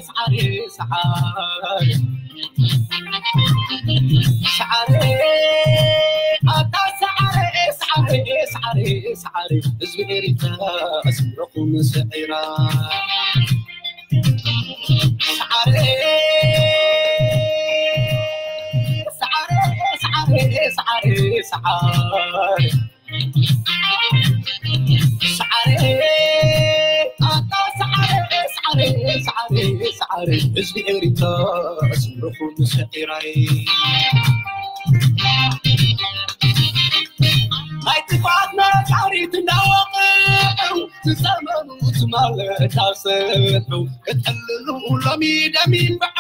ሰዓሪ፣ ሰዓሪ፣ ሰዓሪ፣ ኣታ ሰዓሪ፣ ሰዓሪ፣ ሰዓሪ፣ ሰዓሪ፣ ህዝቢ ኤሪትራ ስምረኹም ስዒራ። ሰዓሪ፣ ሰዓሪ፣ ሰዓሪ፣ ሰዓሪ፣ ሰዓሪ። ሰዓረ፣ ኣታ ሰዓረ፣ ሰዓረ፣ ሰዓረ፣ ሰዓረ፣ ህዝቢ ኤሪትራ ስምረኹም ስዒራይ። ናይ ጥፍኣት ነጋሪት እንዳወቕዑ፣ ዝጸመሙ ትማል እንዳሰሑ፣ ክጥልሉ ሎሚ ደም ይንብዖ።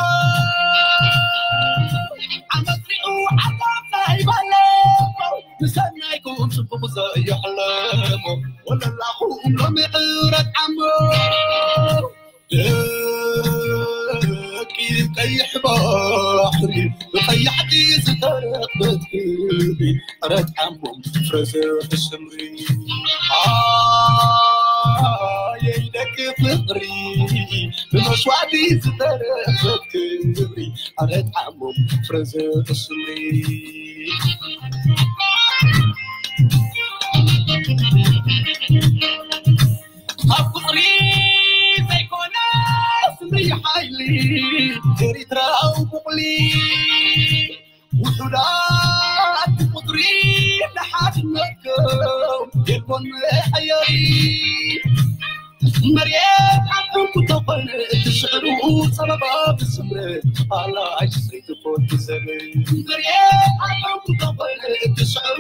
ዓመት ሪኡ ዓለም ናይ ባለፈው፣ ብሰናይኩም ጽቡቕ ዘየሕለሞ፣ ወለላኹም ሎሚ ዕረት ዓሞ። ደቂ ቀይሕ ባሕሪ፣ ብቐያሕቲ ዝተረኽበት ክብሪ፣ ዕረት ዓሞም ፍረ ዘርኢ ስምሪ። ኣየይ ደቂ ፍቕሪ፣ ብመስዋእቲ ዝተረኽበት ክብሪ፣ ዕረት ዓሞም ፍረ ዘርኢ ስምሪ። ኣብ ቁጽሪ ዘይኮነ ስምሪ ሓይሊ ኤሪትራዊ ቡቕሊ። ውሑዳት ብቁጽሪ ንሓድነትኩም የልቦን መሐየሪ። መሬት ዓድኩም ተኾነ እትስዕሩ ጸበባ ብስምረት ኣላ ኣይትሰይትኮን ትሰብር። መሬት ዓድኩም ተኾነ እትስዕሩ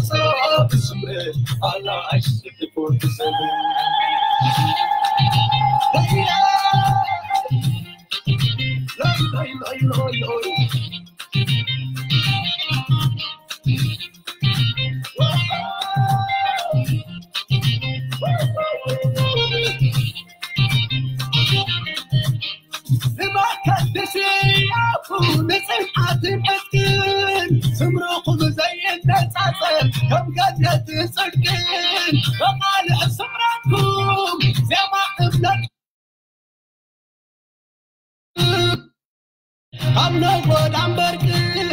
ጸበባ ብስምረት ኣላ ኣይትሰይትኮን ትሰብር። ሎይ ሎይ ሎይ ሎይ ሎይ። ንመከት ስያፉ ንጽንዓትን ዕጥቅን ስምርኹም ዘይነጻጸል ከም ገነት ጽድቅን በቓልዕ ስምረትኩም ዜማ እምነት ካብ ነጎዳ እምበርክን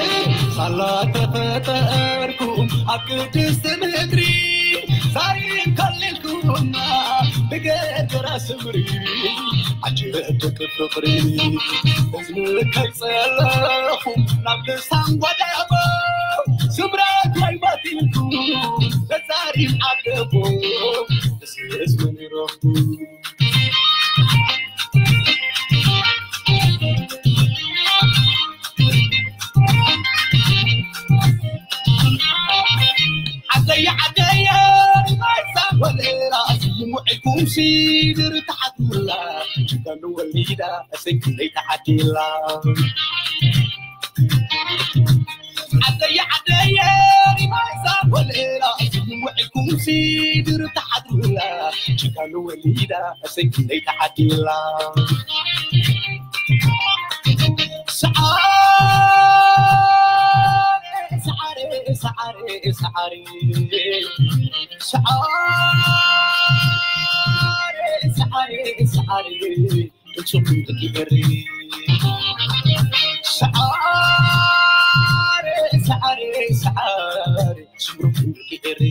ሳላ ተፈጠርኩም ኣብ ቅድስቲ ምድሪ ዛሪም ከሊልኩምና ብገርገራ ስምሪ ዓጀብ ደቂ ፍቕሪ እዝኒ ከይጸለኹም ናብ ልሳን ጓዳቦ ስምረት ወይ ባቲልኩም ተዛሪም ዓደቦ እስስ ምን ይረኽቡ ዓደየ ዓደየ ሪማይሳ ወለላ ስይሙ ዒኩም ሲድር ተሓትሙላ ጅጋኑ ወሊዳ እሰይ ክንደይ ተዓዲላ ዓደየ ዓደየ ሪማይሳ ወለላ ስይሙ ዒኩም ሲድር ተሓትሙላ ጅጋኑ ወሊዳ እሰይ ክንደይ ተዓዲላ ሰዓረ ሰዓረ ሰዓረ ሰዓረ ሰዓረ ሰዓረ ሰዓረ እጹብ እግበሪ ሰዓረ ሰዓረ ሰዓረ ስምርኩም እግበሪ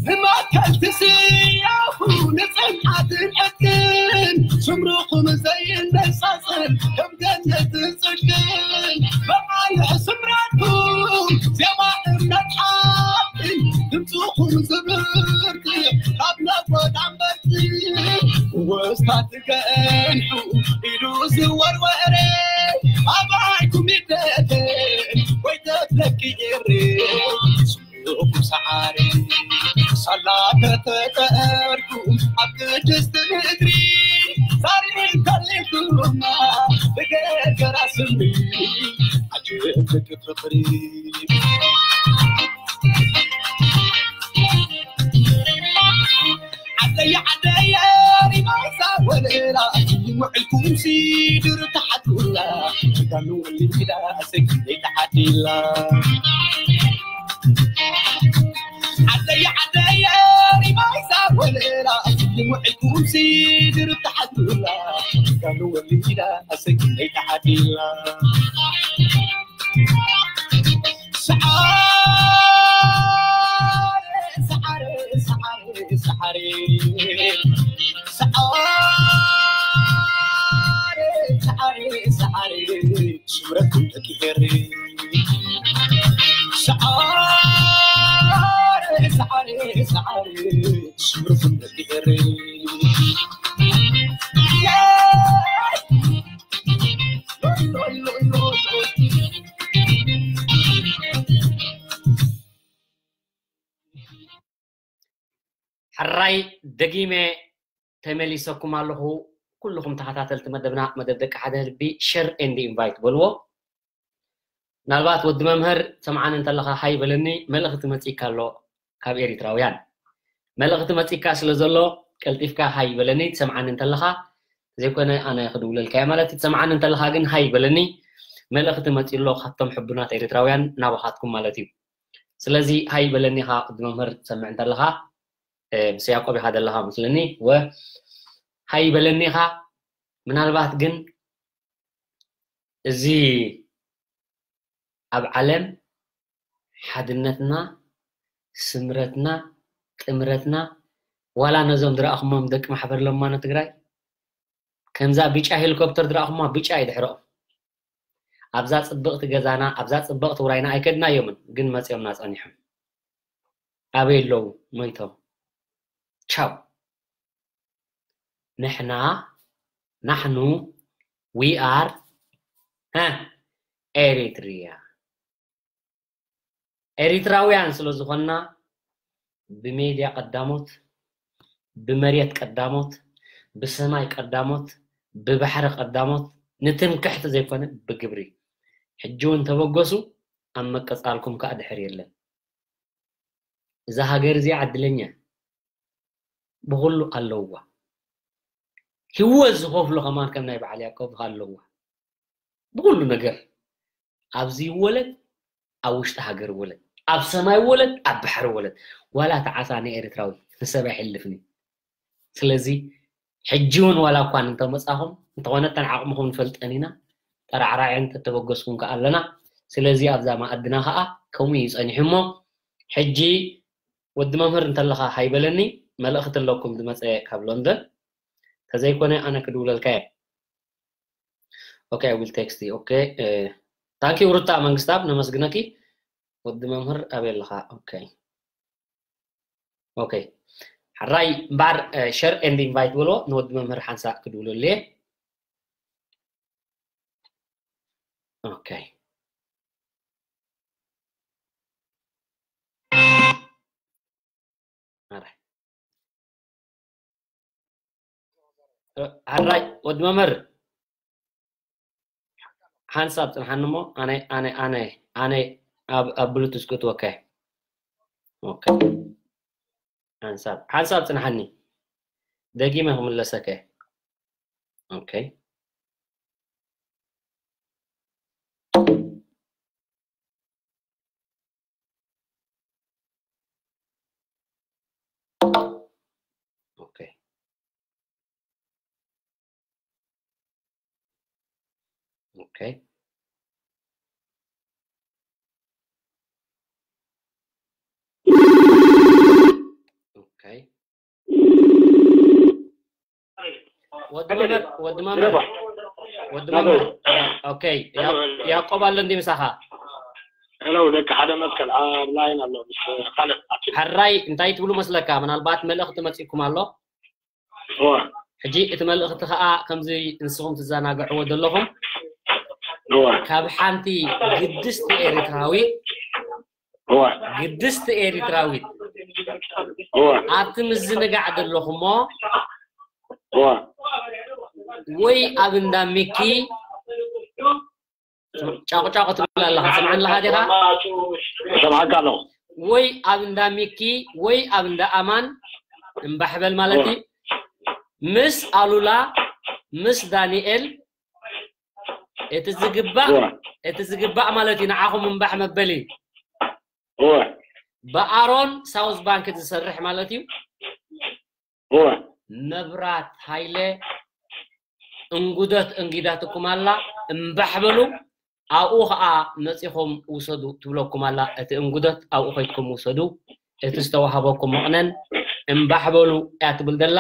ንማእከል ትስያፉ ንጽንዓትን ዕጥቅን ስምርኹም ዘይነጻጽል ከም ገነት ጽድቅን መቓልዕ ስምረትኩም ዜማ እምነት ሓቅን ድምፅኹም ዝብርት ካብ ነጎዳ እምበርት ወስታት ገንሑ ኢሉ ዝወርወረ ኣባይኩም ይደተ ወይ ተብለኪ ኤሬ ኹም ሰዓሪ ሳላ ከተጠርኩም ኣብ ቅድስቲ ምድሪ ዛሬ ከሊልኩማ ብገርገራ ስምሪ ዓጀብ ፍቕሪ ዓደየ ዓደየ ሪማይሳ ወለላ ውዕልኩም ሲድር ተሓትላ ጅጋኑ ወሊዳ ሰኪነይ ተዓዲላ ሲድር ተሓቱላ ጋሉ ወሊዳ ኣሰይ ተሓቲላ ሰዓረ ሰዓረ ሰዓረ ሰዓረ ሰዓረ ሰዓረ ሰዓረ ሽምረኩም ደቂ ኤሪ ሰዓረ ሰዓረ ሰዓረ ሽምረኩም ደቂ ኤሪ ሕራይ ደጊመ ተመሊሰኩም ኣለኹ። ኩልኹም ተኸታተልቲ መደብና፣ መደብ ደቂ ሓደ ልቢ፣ ሸር ኤንድ ኢንቫይት በልዎ። ምናልባት ወዲ መምህር ሰምዓኒ እንተለኻ ሃይ በለኒ፣ መልእኽቲ መጺካ ኣሎ ካብ ኤሪትራውያን። መልእኽቲ መጺካ ስለ ዘሎ ቀልጢፍካ ሃይ በለኒ፣ ትሰምዓኒ እንተለኻ። ዘይኮነ ኣነ ክድውለልካ እየ ማለት እዩ። ትሰምዓኒ እንተለኻ ግን ሃይ በለኒ፣ መልእኽቲ መጺ ኣሎ ካብቶም ሕቡናት ኤሪትራውያን ናባኻትኩም ማለት እዩ። ስለዚ ሃይ በለኒ ኢኻ ወዲ መምህር ትሰምዕ እንተለኻ፣ እ፣ ምስ ያዕቆብ ኢኻ ዘለኻ መስለኒ። ወ ሃይ በለኒ ኢኻ። ምናልባት ግን እዚ ኣብ ዓለም ሓድነትና፣ ስምረትና፣ ጥምረትና፣ ዋላ ነዞም ዝረኣኹሞም ደቂ ማሕበር ለማኖ ትግራይ፣ ከምዛ ብጫ ሄሊኮፕተር ዝረኣኹማ ብጫ እዩ ድሕሮም። ኣብዛ ጽብቕቲ ገዛና፣ ኣብዛ ጽብቕቲ ውራይና ኣይከድናዮምን፣ ግን መጺኦምና ጸኒሖም። ኣበይ ኣለዉ? ሞይቶም። ቻው። ንሕና፣ ናሕኑ፣ we are፣ ሀ፣ ኤሪትሪያ። ኤሪትራውያን ስለ ዝኾንና፣ ብሜድያ ቀዳሞት፣ ብመሬት ቀዳሞት፣ ብሰማይ ቀዳሞት፣ ብባሕሪ ቀዳሞት፣ ንትምክሕቲ ዘይኮነ ብግብሪ። ሕጂ እውን ተበገሱ፣ ኣብ መቀጻልኩም ከኣ ድሕር የለን። እዛ ሃገር እዚኣ ዕድለኛ ብኹሉ ኣለውዋ። ህይወት ዝኸፍሉ ከማን ከም ናይ በዓል ያዕቆብ ኣለውዋ። ብኹሉ ነገር ኣብዚ ይወለድ፣ ኣብ ውሽጢ ሃገር ይወለድ፣ ኣብ ሰማይ ይወለድ፣ ኣብ ባሕሪ ይወለድ። ዋላ እቲ ዓሳ ንኤርትራዊ ንሰብ ኣይሕልፍን እዩ። ስለዚ ሕጂ እውን ዋላ እኳ እንተመጻኹም፣ እንተኾነ እተን ዓቕምኹም ንፈልጠን ኢና፣ ጠራዕራዕን ተተበገስኩም ከኣ ኣለና። ስለዚ ኣብዛ መኣድና ከኣ ከምኡ እዩ ጸኒሑ እሞ፣ ሕጂ ወዲ መምህር እንተለኻ ሃይበለኒ፣ መልእኽቲ ኣለኩም ዝመጸ ካብ ሎንደን። ተዘይኮነ ኣነ ክድውለልካ እየ። Okay, I will text you. Okay, uh, thank you ሩታ መንግስታብ፣ ነመስግነኪ። ወዲ መምህር ኣበይ ኣለኻ? Okay. Okay. ሕራይ እምበኣር፣ እ፣ ሸር ኤንድ ኢንቫይት በልዎ፣ ንወዲ መምህር ሓንሳእ ክድውለሉ እየ። Okay. ሕራይ። እ፣ ሕራይ፣ ወዲ መምህር። ሓንሳብ ጽንሓኒ እሞ፣ ኣነ፣ ኣነ፣ ኣነ፣ ኣነ ኣብ፣ ኣብ ብሉቱዝ ክእትወካ እየ። ኦኬ። ሓንሳብ፣ ሓንሳብ ጽንሓኒ። ደጊመ ክምለሰካ እየ። ኦኬ። ኦኬ። ኦኬ። ኦኬ። ወዲ መምህር፣ ወዲ መምህር፣ ወዲ መምህር። ኦኬ። ያ-፣ ያዕቆብ ኣሎ እንዲ ምሳኻ? ሄሎ፣ ደቂ ሓደ መትከል ኣብ ላይን ኣሎ፣ ምስ ካልእ ኣኪብ። ሕራይ፣ እንታይ ትብሉ መስለካ? ምናልባት መልእኽቲ መጺእኩም ኣሎ? እወ። ሕጂ እቲ መልእኽቲ ኸኣ ከምዚ ንስኹም ትዘናግዕዎ ዘለኹም፣ እወ። ካብ ሓንቲ ግድስቲ ኤርትራዊት፣ እወ። ግድስቲ ኤርትራዊት፣ እወ። ኣብቲ ምዝንጋዕ ዘለኹሞ፣ እወ። ወይ ኣብ እንዳ ሚኪ ጫቑጫቑ ትብል ኣለኻ፣ ትሰምዓኒ ኣለኻ ዲኻ? እሰምዓካ ኣለኹ። ወይ ኣብ እንዳ ሚኪ ወይ ኣብ እንዳ ኣማን እምባሕ በል ማለት እዩ። ምስ ኣሉላ፣ ምስ ዳንኤል፣ እቲ ዝግባእ፣ እወ። እቲ ዝግባእ ማለት እዩ፣ ንዓኹም እምባሕ መበሊ። እወ። ብኣሮን ሳውዝ ባንክ ዝሰርሕ ማለት እዩ። እወ። መብራት ሃይለ እንጉደት እንጊዳትኩም ኣላ፣ እምባሕ በሉ፣ ኣብኡ ኸዓ መጺኹም ውሰዱ ትብለኩም ኣላ። እቲ እንጉደት ኣብኡ ኸይድኩም ውሰዱ፣ እቲ ዝተዋህበኩም መቕነን እምባሕ በሉ እያ ትብል ዘላ።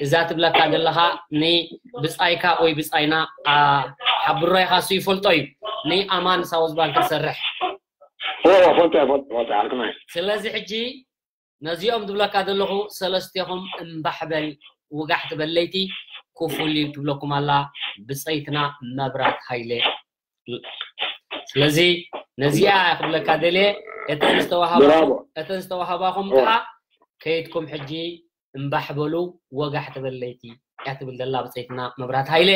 እዛ ትብለካ ዘለኻ ንብጻይካ ወይ ብጻይና፣ ኣ፣ ሓብሮ ኢኻ፣ እሱ ይፈልጦ እዩ። ንኣማን ሳውዝ ባንክ ዝሰርሕ። እወ፣ እወ፣ ፈልጦ እየ፣ ፈልጦ፣ ፈልጦ፣ ዓርክና እዩ። ስለዚ ሕጂ ነዚኦም ዝብለካ ዘለኹ ሰለስቴኹም እምባሕ በል፣ ውጋሕ ትበል ለይቲ፣ ክፉል እዩ ትብለኩም ኣላ ብጸይትና መብራት ሃይለ። ስለዚ ነዚኣ ክብለካ ደልየ፣ እተን ዝተዋህባኹም፣ ብራቮ። እተን ዝተዋህባኹም እወ። ከኣ ከይድኩም ሕጂ እምባሕ በሉ፣ ወጋሕ ትበል ለይቲ እያ ትብል ዘላ ብጸይትና መብራት ሃይለ።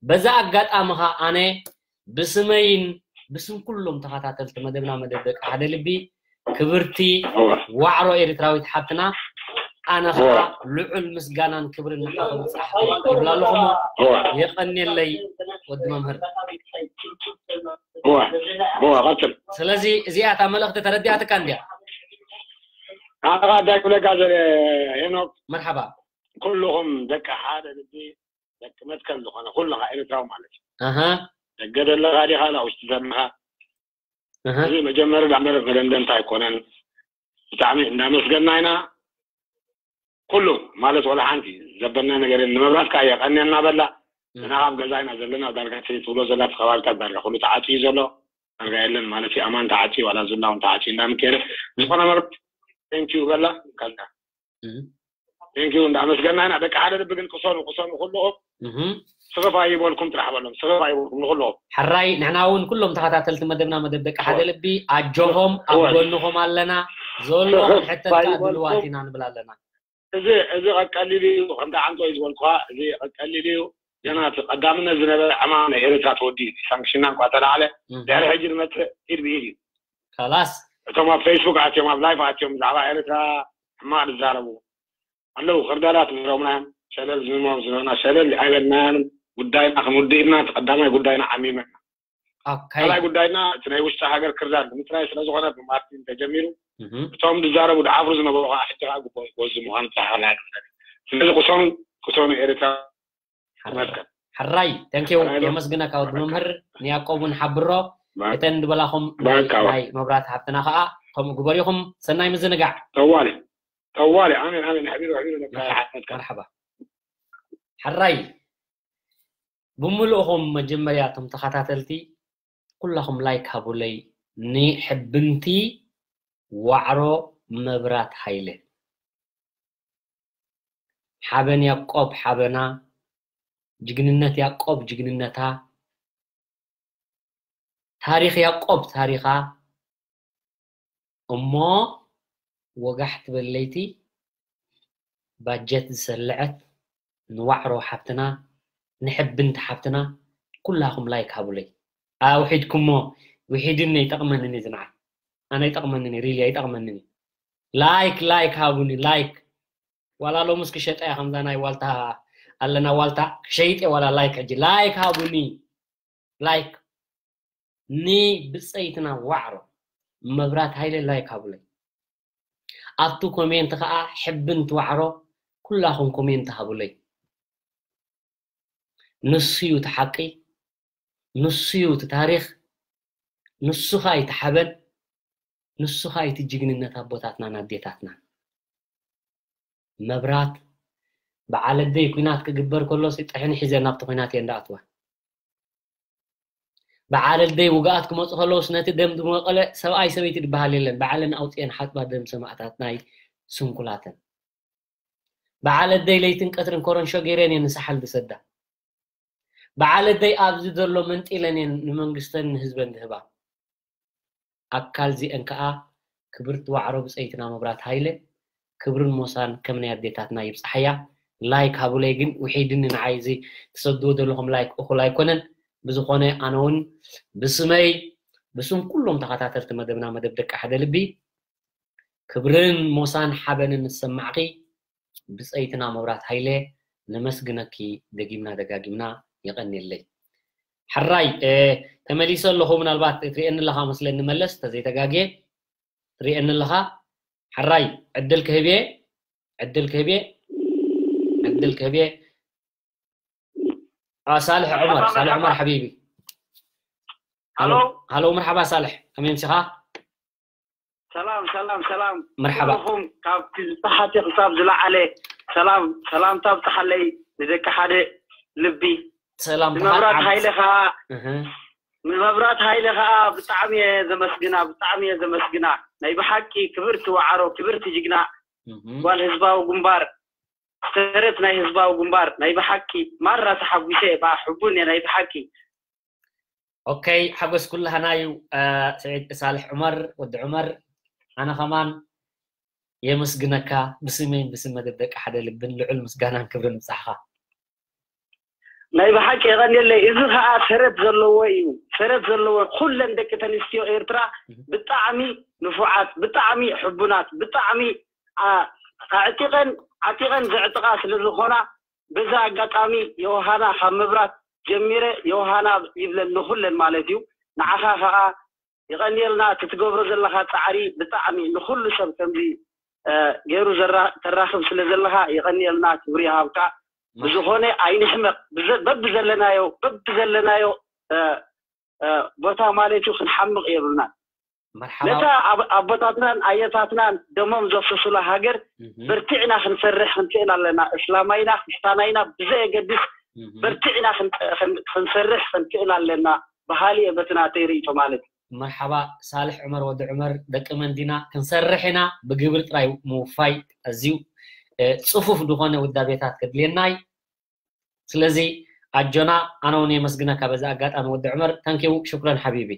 በዛ ኣጋጣሚ ኸኣ ኣነ ብስመይን ብስም ኩሎም ተኸታተልቲ መደብና መደብ ደቂ ሓደ ልቢ፣ ክብርቲ እወ። ዋዕሮ ኤርትራዊት ሓብትና፣ ኣነ ኸኣ እወ። ልዑል ምስጋናን ክብርን ንዓኹም በጻሕቲ ይብላ ኣለኹ እሞ እወ። የቐንየለይ ወዲ መምህር። እወ። እወ፣ ቀጽል። ስለዚ እዚኣ እታ መልእኽቲ ተረዲኣትካ እንድያ? ኣታ ኣዳይ ክብለካ ዘለ ሄኖክ፣ መርሓባ። ኩልኹም ደቂ ሓደ ልቢ፣ ደቂ መትከል ዝኾነ ኩልኻ ኤርትራዊ ማለት እዩ። ኣሃ። ደገ ዘለኻ ዲኻ፣ ላ ውሽጢ ዘለኻ? ኣሃ። እዚ መጀመሪ ዳምበር መደምደምታ ኣይኮነን። ብጣዕሚ እንዳመስገና ኢና። ኩሉ ማለት ወላ ሓንቲ ዘበና ነገር የለን። ንመብራት ከኣ የቐንየልና በላ። እም። ንሕና ካብ ገዛ ኢና ዘለና፣ ዳርጋ እቲ ትብሎ ዘላ እቲ ከባቢታት ዳርጋ ኩሉ ተዓጽዩ ዘሎ። ዳርጋ የለን ማለት እዩ። ኣማን ተዓጽዩ፣ ዋላ ዙላ እውን ተዓጽዩ እንዳምከረ። ዝኾነ መብራት፣ thank you በላ፣ ካልካ። እም። Thank you፣ እንዳመስገና ኢና። ደቂ ሓደ ልቢ ግን ቅሰኑ፣ ቅሰኑ ኩልኹም። እም። ስኽፍ ኣይበልኩም ጥራሕ በሎም፣ ስኽፍ ኣይበልኩም ንኹልኹም። ሕራይ፣ ንሕና እውን ኩሎም ተኸታተልቲ መደብና፣ መደብ ደቂ ሓደ እወ። ልቢ፣ ኣጆኹም፣ ኣብ እወ። ጎንኹም ኣለና። ዘሎ ስኽፍ ክንሕተት ከኣ ኣይበልኩም። ድልዋት ኢና ንብል ኣለና። እዚ፣ እዚ ቀቀሊል እዩ፣ ከምቲ ዓንቶ እዩ ዝበልኩኻ፣ እዚ ቀቀሊል እዩ። ገና እቲ ቀዳምነት ዝነበረ ዕማም ናይ ኤርትራ ተወዲኡ፣ ሳንክሽና እንኳ ተላዕለ፣ እም። ድሕሪ ሕጂ ዝመጽእ ኢድ ብኢድ እዩ። ካላስ። እቶም ኣብ ፌስቡክ ኣትዮም፣ ኣብ ላይፍ ኣትዮም፣ ብዛዕባ ኤርትራ ሕማቕ ዝዛረቡ ኣለዉ። ክርዳዳት ነይሮምና እዮም። ሸለል ዝንሞም ዝነበና ሸለል ኣይበልናዮምን። ጉዳይና ክንውድእ ኢልና፣ እቲ ቀዳማይ ጉዳይና ዓሚምና። ኦኬ። ካልኣይ ጉዳይና፣ እቲ ናይ ውሽጢ ሃገር ክርዳድ ንምጽራይ ስለ ዝኾነ፣ ብማርቲን ተጀሚሩ፣ እም። እቶም ዝዛረቡ ዝሓፍሩ ዝነበሩ ኸዓ፣ ሕጂ ኸዓ ግቡኦም ክወስዱ ምዃኑ ተሓላልዩ። ስለዚ ቅሰኑ፣ ቅሰኑ ኤርትራ ሕራይ። ይመስገን። ሕራይ፣ thank you። ሕራይ ነው። የመስግነካ ወዲ መምህር፣ ንያዕቆብ እውን ሓብሮ፣ ባክ-፣ እተን ዝበላኹም ናይ፣ ባካ፣ ባክ-፣ ናይ መብራት ሃብትና ኸዓ ከምኡ ግበሩ ኢኹም። ሰናይ ምዝንጋዕ። ጠዋሊ፣ ጠዋሊ፣ ኣሜን፣ ኣሜን። ሕቢሩ፣ ሕቢሩ ነካ መርሓባ፣ ሓትነትካ። መርሓባ። ሕራይ፣ ብምልእኹም መጀመርያ እቶም ተኸታተልቲ ኩላኹም ላይክ ሃቡለይ። ንሕብንቲ ዋዕሮ መብራት ሃይለ። ሓበን ያዕቆብ ሓበና፣ ጅግንነት ያዕቆብ ጅግንነታ፣ ታሪኽ ያዕቆብ ታሪኻ፣ እሞ ወጋሕ ትበል ለይቲ ባጀት ዝሰልዐት ንዋዕሮ ሓብትና፣ ንሕብንቲ ሓብትና፣ ኩላኹም ላይክ ሃቡለይ። ኣውሒድኩሞ፣ ውሒድኒ፣ ይጠቕመንን እዩ ዝንዓይ። ኣነ ይጠቕመንን እዩ፣ ሪሊ ኣይጠቕመንን እዩ። ላይክ፣ ላይክ ሃቡኒ፣ ላይክ። ዋላ ሎምስ ክሸጣ እየ፣ ከምዛ ናይ ዋልታ ኣለና፣ ዋልታ ክሸይጥ እየ፣ ዋላ ላይክ ሕጂ። ላይክ ሃቡኒ፣ ላይክ። ንብጸይትና ዋዕሮ መብራት ሃይለ ላይክ ሃቡለይ። ኣብቲ ኮሜንት ኸኣ ሕብንቲ ዋዕሮ ኩላኹም ኮሜንት ሃቡለይ። ንሱ እዩ እቲ ሓቂ፣ ንሱ እዩ እቲ ታሪኽ፣ ንሱ ኸኣ እዩ እቲ ሓበን፣ ንሱ ኸኣ እዩ እቲ ጅግንነት ኣቦታትናን ኣዴታትናን። መብራት በዓል ኣደይ ኲናት ክግበር ከሎሲ ጥሕኒ ሒዘን ናብቲ ኲናት እየን ዝኣትዋ። በዓል ኣደይ ውግኣት ክመጹ ከለውስ ነቲ ደም ዝመቐለ ሰብኣይ ሰበይቲ ዝበሃል የለን። ባዕለን ኣውጽኤን ሓጥባ ደም ሰማእታትናይ ስንኩላተን። በዓል ኣደይ ለይትን ቀትርን ኮረንሾ ገይረን እየን ንሳሕል ዝሰዳ። በዓል ኣደይ ኣብዚ ዘሎ መንጢለን እየን ንመንግስተን ንህዝበን ዝህባ። ኣካል ዚአን ከኣ ክብርቲ ዋዕሮ ብጸይትና መብራት ሃይለ፣ ክብርን ሞሳን ከም ናይ ኣዴታትና ይብጻሓያ። ላይክ ሃቡለይ ግን ውሒድኒ ንዓይ እዚ ትሰድዎ ዘለኹም ላይክ እኹል ኣይኮነን። ብዝኾነ ኣነ እውን ብስመይ ብስም ኩሎም ተኸታተልቲ መደብና መደብ ደቂ ሓደ ልቢ ክብርን ሞሳን ሓበንን ዝሰማዕኺ ብጸይትና መብራት ሃይለ ነመስግነኪ ደጊምና ደጋጊምና የቐንየለይ። ሕራይ፣ እ፣ ተመሊሰ ኣለኹ፣ ምናልባት ትሪኤኒ ኣለኻ መስለኒ መለስ፣ ተዘይተጋግየ ትሪኤኒ ኣለኻ። ሕራይ፣ ዕድል ክህብ እየ፣ ዕድል ክህብ እየ። ዕድል ክህብ እየ። ሳልሕ ዑመር፣ ሳልሕ ዑመር ሓቢቢ። ሃሎ። ሃሎ፣ መርሓባ ሳልሕ፣ ከመይ ኣምሲኻ? ሰላም፣ ሰላም፣ ሰላም። መርሓባ። ኩልኹም ካብቲ ዝተሓተ ክሳብ ዝለዓለ ሰላም፣ ሰላምታ ኣብጽሓለይ ንደቂ ሓደ ልቢ። ሰላም ንመብራት ተሓት-፣ ሓይለ ከኣ፣ እህ። ንመብራት ሃይለ ከኣ ብጣዕሚ እየ ዘመስግና፣ ብጣዕሚ እየ ዘመስግና። ናይ ብሓቂ ክብርቲ ወዓሮ፣ ክብርቲ ጅግና፣ እህ። ጓል ህዝባዊ ግንባር፣ ሰረት ናይ ህዝባዊ ግንባር፣ ናይ ብሓቂ ማራ ተሓጒሰ እየ፣ ብኣ ሕቡን እየ ናይ ብሓቂ። ኦኬ፣ ሓጎስ ኩላህና እዩ። እ፣ ስዒድ ሳልሕ ዑመር፣ ወዲ ዑመር፣ ኣነ ከማን የመስግነካ ብስመይን ብስም መደብ ደቂ ሓደ ልብን ልዑል ምስጋናን ክብርን ምብጻሕኻ። ናይ ብሓቂ የቐንየለይ። እዚ ኸኣ ሰረት ዘለዎ እዩ። ሰረት ዘለዎ፣ ኩለን ደቂ ተንስትዮ ኤርትራ እህ። ብጣዕሚ ንፉዓት፣ ብጣዕሚ ሕቡናት፣ ብጣዕሚ፣ ኣ-፣ ኣዕጢቐን፣ ዓጢቐን ዘዕጥቓ ስለ ዝኾና፣ በዚ ኣጋጣሚ ዮሃና ካብ ምብራት ጀሚረ ዮሃና ይብለን ንኹለን ማለት እዩ። ንዓኻ ኸኣ የቐንየልና፣ እቲ ትገብሮ ዘለኻ ጻዕሪ ብጣዕሚ ንኹሉ ሰብ ከምዚ፣ እ፣ ገይሩ ዘራ-፣ ተራኽብ ስለ ዘለኻ የቐንየልና፣ ክብሪ ይሃብካ። ብዝኾነ ኣይንሕመቕ፣ ብዘ-፣ በብዘለናዮ፣ በብዘለናዮ፣ እ፣ እ፣ ቦታ ማለት እዩ ክንሓምቕ የብልናን። መርሓባ። ነታ ኣብ-፣ ኣቦታትናን ኣየታትናን ደሞም ዘፍሰሱላ ሃገር እህ። በርቲዕና ክንሰርሕ ክንክእል ኣለና። እስላማይና፣ ክርስታናይና ብዘየገድስ እህ። በርቲዕና ክን-፣ ክን-፣ ክንሰርሕ ክንክእል ኣለና። በሃሊ እየ በቲ ናተይ ርእይቶ ማለት እዩ። መርሓባ ሳልሕ ዑመር ወዲ ዑመር፣ ደቂ መን ዲና? ክንሰርሕ ኢና፣ ብግብሪ ጥራይ ምውፋይ ኣዝዩ፣ እ፣ ጽፉፍ ዝኾነ ውዳቤታት ከድልየና እዩ። ስለዚ ኣጆና፣ ኣነ እውን የመስግነካ በዚ ኣጋጣሚ ወዲ ዑመር። ታንኪው፣ ሽኩረን ሓቢቢ።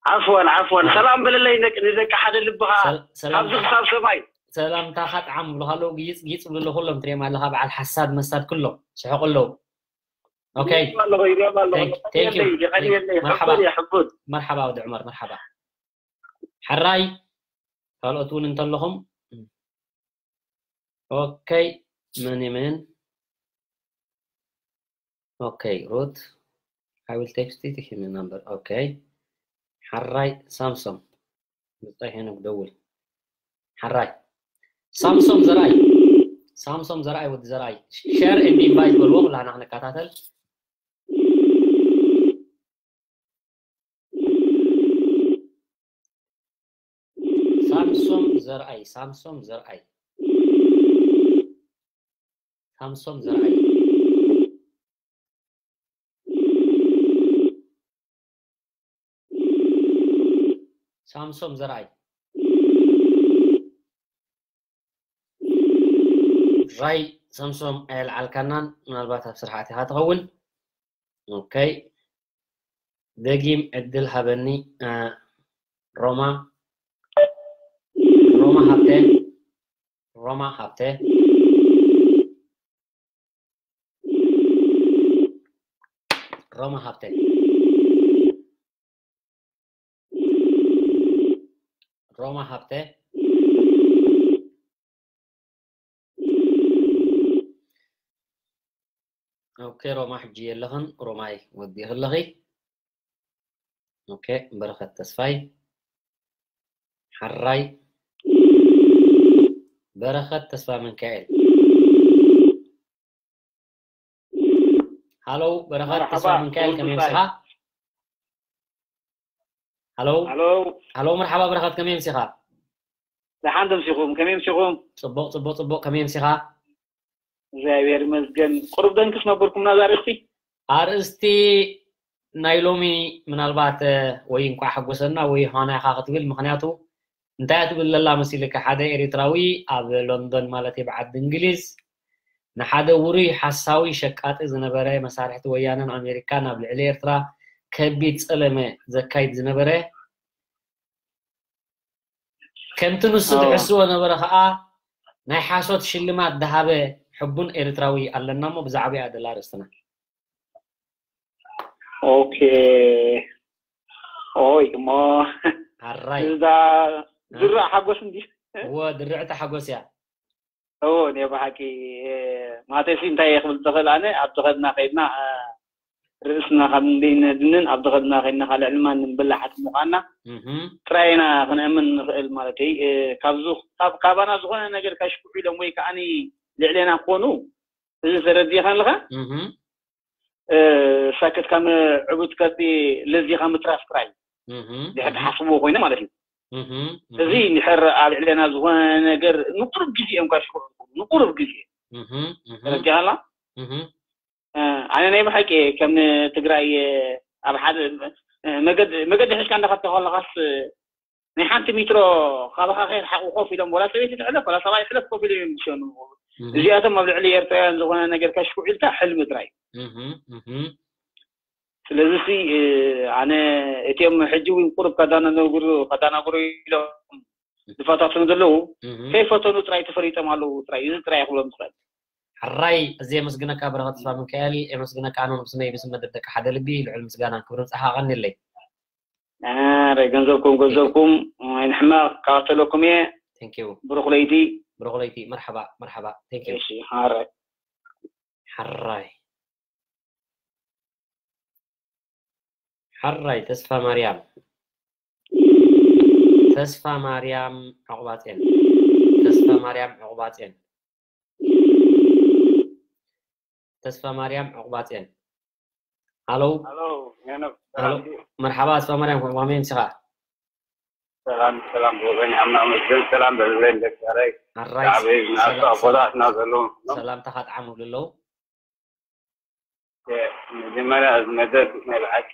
ዓፍዋን፣ ዓፍዋን። ሰላም በለለይ ንደቂ፣ ንደቂ ሓደ ልብኻ ሰል-፣ ሰላም። ካብዚ ክሳብ ሰማይ። ሰላምታኻ ጥዓም ብሉኻ ኣለዉ፣ ግይጽ፣ ግይጽ ብሉ ኣለዉ፣ ኩሎም ትሪኦም ኣለኻ፣ በዓል ሓሳድ መሳድ ኩሎም ስሕቑ ኣለዉ። ኦኬ። ይሪኦም ኣለኹ፣ ይሪኦም ኣለኹ። Thank-፣ thank you። የቐንየለይ፣ የቐንየለይ። መርሓባ። ሕቡን እየ፣ ሕቡን። መርሓባ ወዲ ዑመር፣ መርሓባ። ሕራይ፣ ካልኦት እውን እንተለኹም። ኦኬ፣ መን እዩ መን? ኦኬ፣ ሩት፣ I will text it him number. ኦኬ። ሕራይ ሳምሶም፣ ብጻይ ሄኖክ ደውል። ሕራይ። ሳምሶም ዘርኣይ። ሳምሶም ዘርኣይ፣ ወዲ ዘርኣይ። Share and invite በልዎ፣ ኩላህና ክንከታተል። ሳምሶም ዘርኣይ፣ ሳምሶም ዘርኣይ። ሳምሶም ዘርኣይ። ሳምሶም ዘርኣይ። ራይ ሳምሶም ኣየልዓልካናን፣ ምናልባት ኣብ ስራሕ ኣቲኻ ትኸውን። ኦኬ። ደጊም ዕድል ሃበኒ፣ እ፣ ሮማ፣ ሮማ ሃብተ፣ ሮማ ሃብተ፣ ሮማ ሃብተ፣ ሮማ ሃብተ። ኦኬ፣ ሮማ ሕጂ የለኽን፣ ሮማይ ወዲእኺ ኣለኺ። ኦኬ፣ በረኸት ተስፋይ። ሓራይ በረኸት ተስፋ ሚካኤል። ሃሎ፣ በረኸት ተስፋ መርሓባ፣ ሚካኤል፣ ከመይ ምሳይ። ኣምሲኻ? ሃሎ። ሃሎ። ሃሎ፣ መርሓባ በረኸት፣ ከመይ ኣምሲኻ? ደሓን ተምሲኹም፣ ከመይ ኣምሲኹም? ጽቡቕ፣ ጽቡቕ፣ ጽቡቕ፣ ከመይ ኣምሲኻ? እግዚኣብሔር ይመስገን። ቁሩብ ደንክስ ነበርኩም ናዛ ኣርእስቲ? ኣርእስቲ ናይ ሎሚ ምናልባት፣ እ፣ ወይ እንቋዕ ሓጎሰና ወይ ዮሃና ኢኻ ክትብል፣ ምኽንያቱ እንታይ እያ ትብል ዘላ መሲልካ? ሓደ ኤሪትራዊ ኣብ ሎንዶን፣ ማለት ኣብ ዓዲ እንግሊዝ፣ ንሓደ ውሩይ ሓሳዊ ሸቃጢ ዝነበረ፣ መሳርሕቲ ወያነን ኣሜሪካን ኣብ ልዕሊ ኤርትራ ከቢድ ጸለመ ዘካይድ ዝነበረ፣ ከምቲ ንሱ ኣዎ። ዝሕስቦ ነበረ ኸኣ፣ ናይ ሓሶት ሽልማት ዝሃበ ሕቡን ኤርትራዊ ኣለና እሞ፣ ብዛዕባኣ ደላ ኣርእስትና። ኦኬ። ኦይ፣ እሞ ኣራይ። እዛ እ? ዝራእ ሓጎስ እንዲ? እወ፣ ድርዕቲ ሓጎስ እያ። እወ፣ ናይ ብሓቂ፣ እ፣ ማለተሲ እንታይ እየ ክብል ዝኽእል ኣነ፣ ኣብ ዝኸድና ከይድና፣ እ፣ ርእስና ካብ እንደይነድንን፣ ኣብ ዝኸድና ከይድና ካልእ ዕልማ ንብል ሓቲ ምዃንና እህ። ጥራይ ኢና ክንእምን ንኽእል ማለተይ። እ፣ ካብዚ፣ ካብ፣ ካባና ዝኾነ ነገር ከሽክዑ ኢሎም ወይ ከኣኒ ልዕሌና ክኾኑ፣ እዚ ተረዲእካ ኣለኻ? ሳክት ካብ ዕቡት ቀጢ ለዚኻ ምትራፍ ጥራይ ድሕር ትሓስብዎ ኮይነ ማለት እዩ። እዚ ድሕር ኣብ ልዕሌና ዝኾነ ነገር ንቁሩብ ግዜ እዮም ካሽኩዑ፣ ንቁሩብ ግዜ። ተረዲኻላ? ኣነ ናይ ብሓቂ ከም ትግራይ ኣብ ሓደ መገዲ ሕዝካ እንዳኸድካ ከለኻስ ናይ ሓንቲ ሚትሮ ካባኻ ከይርሓቑ ኮፍ ኢሎም፣ ወላ ሰበይቲ ትሕለፍ ወላ ሰብኣይ ይሕለፍ፣ ኮፍ ኢሎም እዮም ዝሸኑ። እዚኣቶም ኣብ ልዕሊ ኤርትራውያን ዝኾነ ነገር ከሽኩዑ ኢልካ ሕልሚ ጥራይ። ስለዚ ሲ ኣነ እቲኦም ሕጂ እውን ቁሩብ ከዳናግሩ ከዳናግሩ ኢሎም ዝፈታተኑ ዘለዉ ከይፈተኑ ጥራይ ተፈሊጦም ኣለዉ ጥራይ። እዚ ጥራይ ክብሎም ዝኽእል። ሕራይ እዚ የመስግነካ በረኸት ተስፋ ሚካኤል፣ የመስግነካ ኣነ ብስመይ ብስም መደብ ደቂ ሓደ ልቢ ልዑል ምስጋናን ክብርን ጸሓቐኒለይ። ኣረ ገንዘብኩም ገንዘብኩም ኣይንሕመቕ፣ እከታተለኩም እየ። ብሩኽ ለይቲ። ብሩኽ ለይቲ። መርሓባ መርሓባ። እሺ፣ ኣረ ሕራይ ሕራይ ተስፋ ማርያም ተስፋ ማርያም ዕቑባጽዮን ተስፋ ማርያም ዕቑባጽዮን ተስፋ ማርያም ዕቑባጽዮን። ሃሎ ሃሎ ሄኖክ ሃሎ። መርሓባ ተስፋ ማርያም፣ ከመይ ምሲኻ? ሰላም ሰላም ብወገን ኣምና መስገን ሰላም በልበል ደቀረይ ኣራይ ዓበይ ናቶ ኣቦታትና ዘለዉ ሰላምታኻ ጥዓም ይብሉ ኣለዉ። መጀመርያ እዚ መደብ ናይ ብሓቂ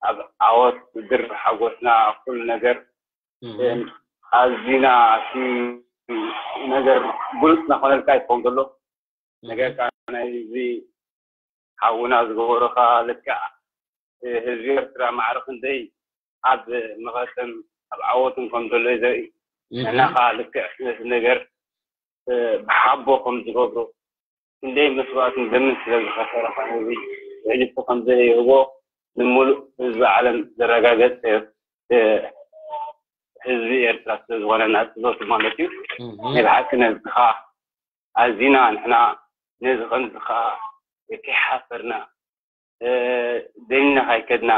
ኣብ ዓወት ድር ሓጎስና ኩሉ ነገር ኣዚና እቲ ነገር ግሉጽ እናኾነልካ ይኸውን ዘሎ። ነገር ከዓ ናይ እዚ ሓውና ዝገበሮ ከዓ ልክዕ ህዝቢ ኤርትራ ማዕረ ክንደይ ኣብ መኸተን ኣብ ዓወትን ከም ዘሎ እዩ ዘርኢ። ንሕና ከዓ ልክዕ ነዚ ነገር ብሓቦ ከም ዝገብሮ ክንደይ መስዋእትን ደምን ስለ ዝኸፈለ ከዓ ነዚ ትዕግስቲ ከም ዘይህቦ ንምሉእ ህዝቢ ዓለም ዘረጋገፀ ህዝቢ ኤርትራ ስለ ዝኾነ ናፅሎት ማለት እዩ። ናይ ብሓቂ ነዚ ከዓ ኣዚና ንሕና ነዚ ከምዚ ከዓ ከይሓፈርና ደኒና ካይከድና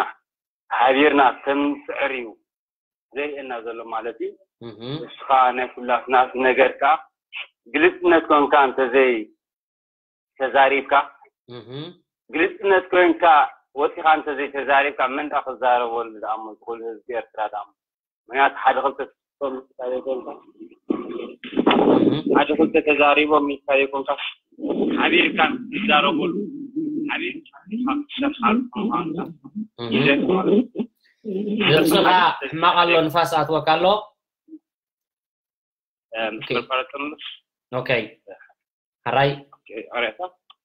ሓቢርና ከም ስዕር እዩ ዘርእየና ዘሎ ማለት እዩ። ንስኻ ናይ ኩላትና ነገር ከዓ ግልፅነት ኮንካ እንተዘይ ተዛሪብካ ግልፅነት ኮይንካ ወፂኻ እንተዘይተዛሪብካ መን ዳ ክዛረበሉ ደኣ እሞ ዝኽእል ህዝቢ ኤርትራ ደኣ እሞ ምክንያቱ ሓደ ክልተ ተዛሪቦም ኢልካ ዘይኮንካ ሓደ ክልተ ተዛሪቦም ኢልካ ዘይኮንካ ሓቢርካ ዝዛረበሉ ሓቢርካ ክትሰርሓሉ ድምፅኻ ሕማቕ ኣሎ፣ ንፋስ ኣትወካ ኣሎ። ምስተቋረፀምስ ኦኬ ሕራይ ሬሳ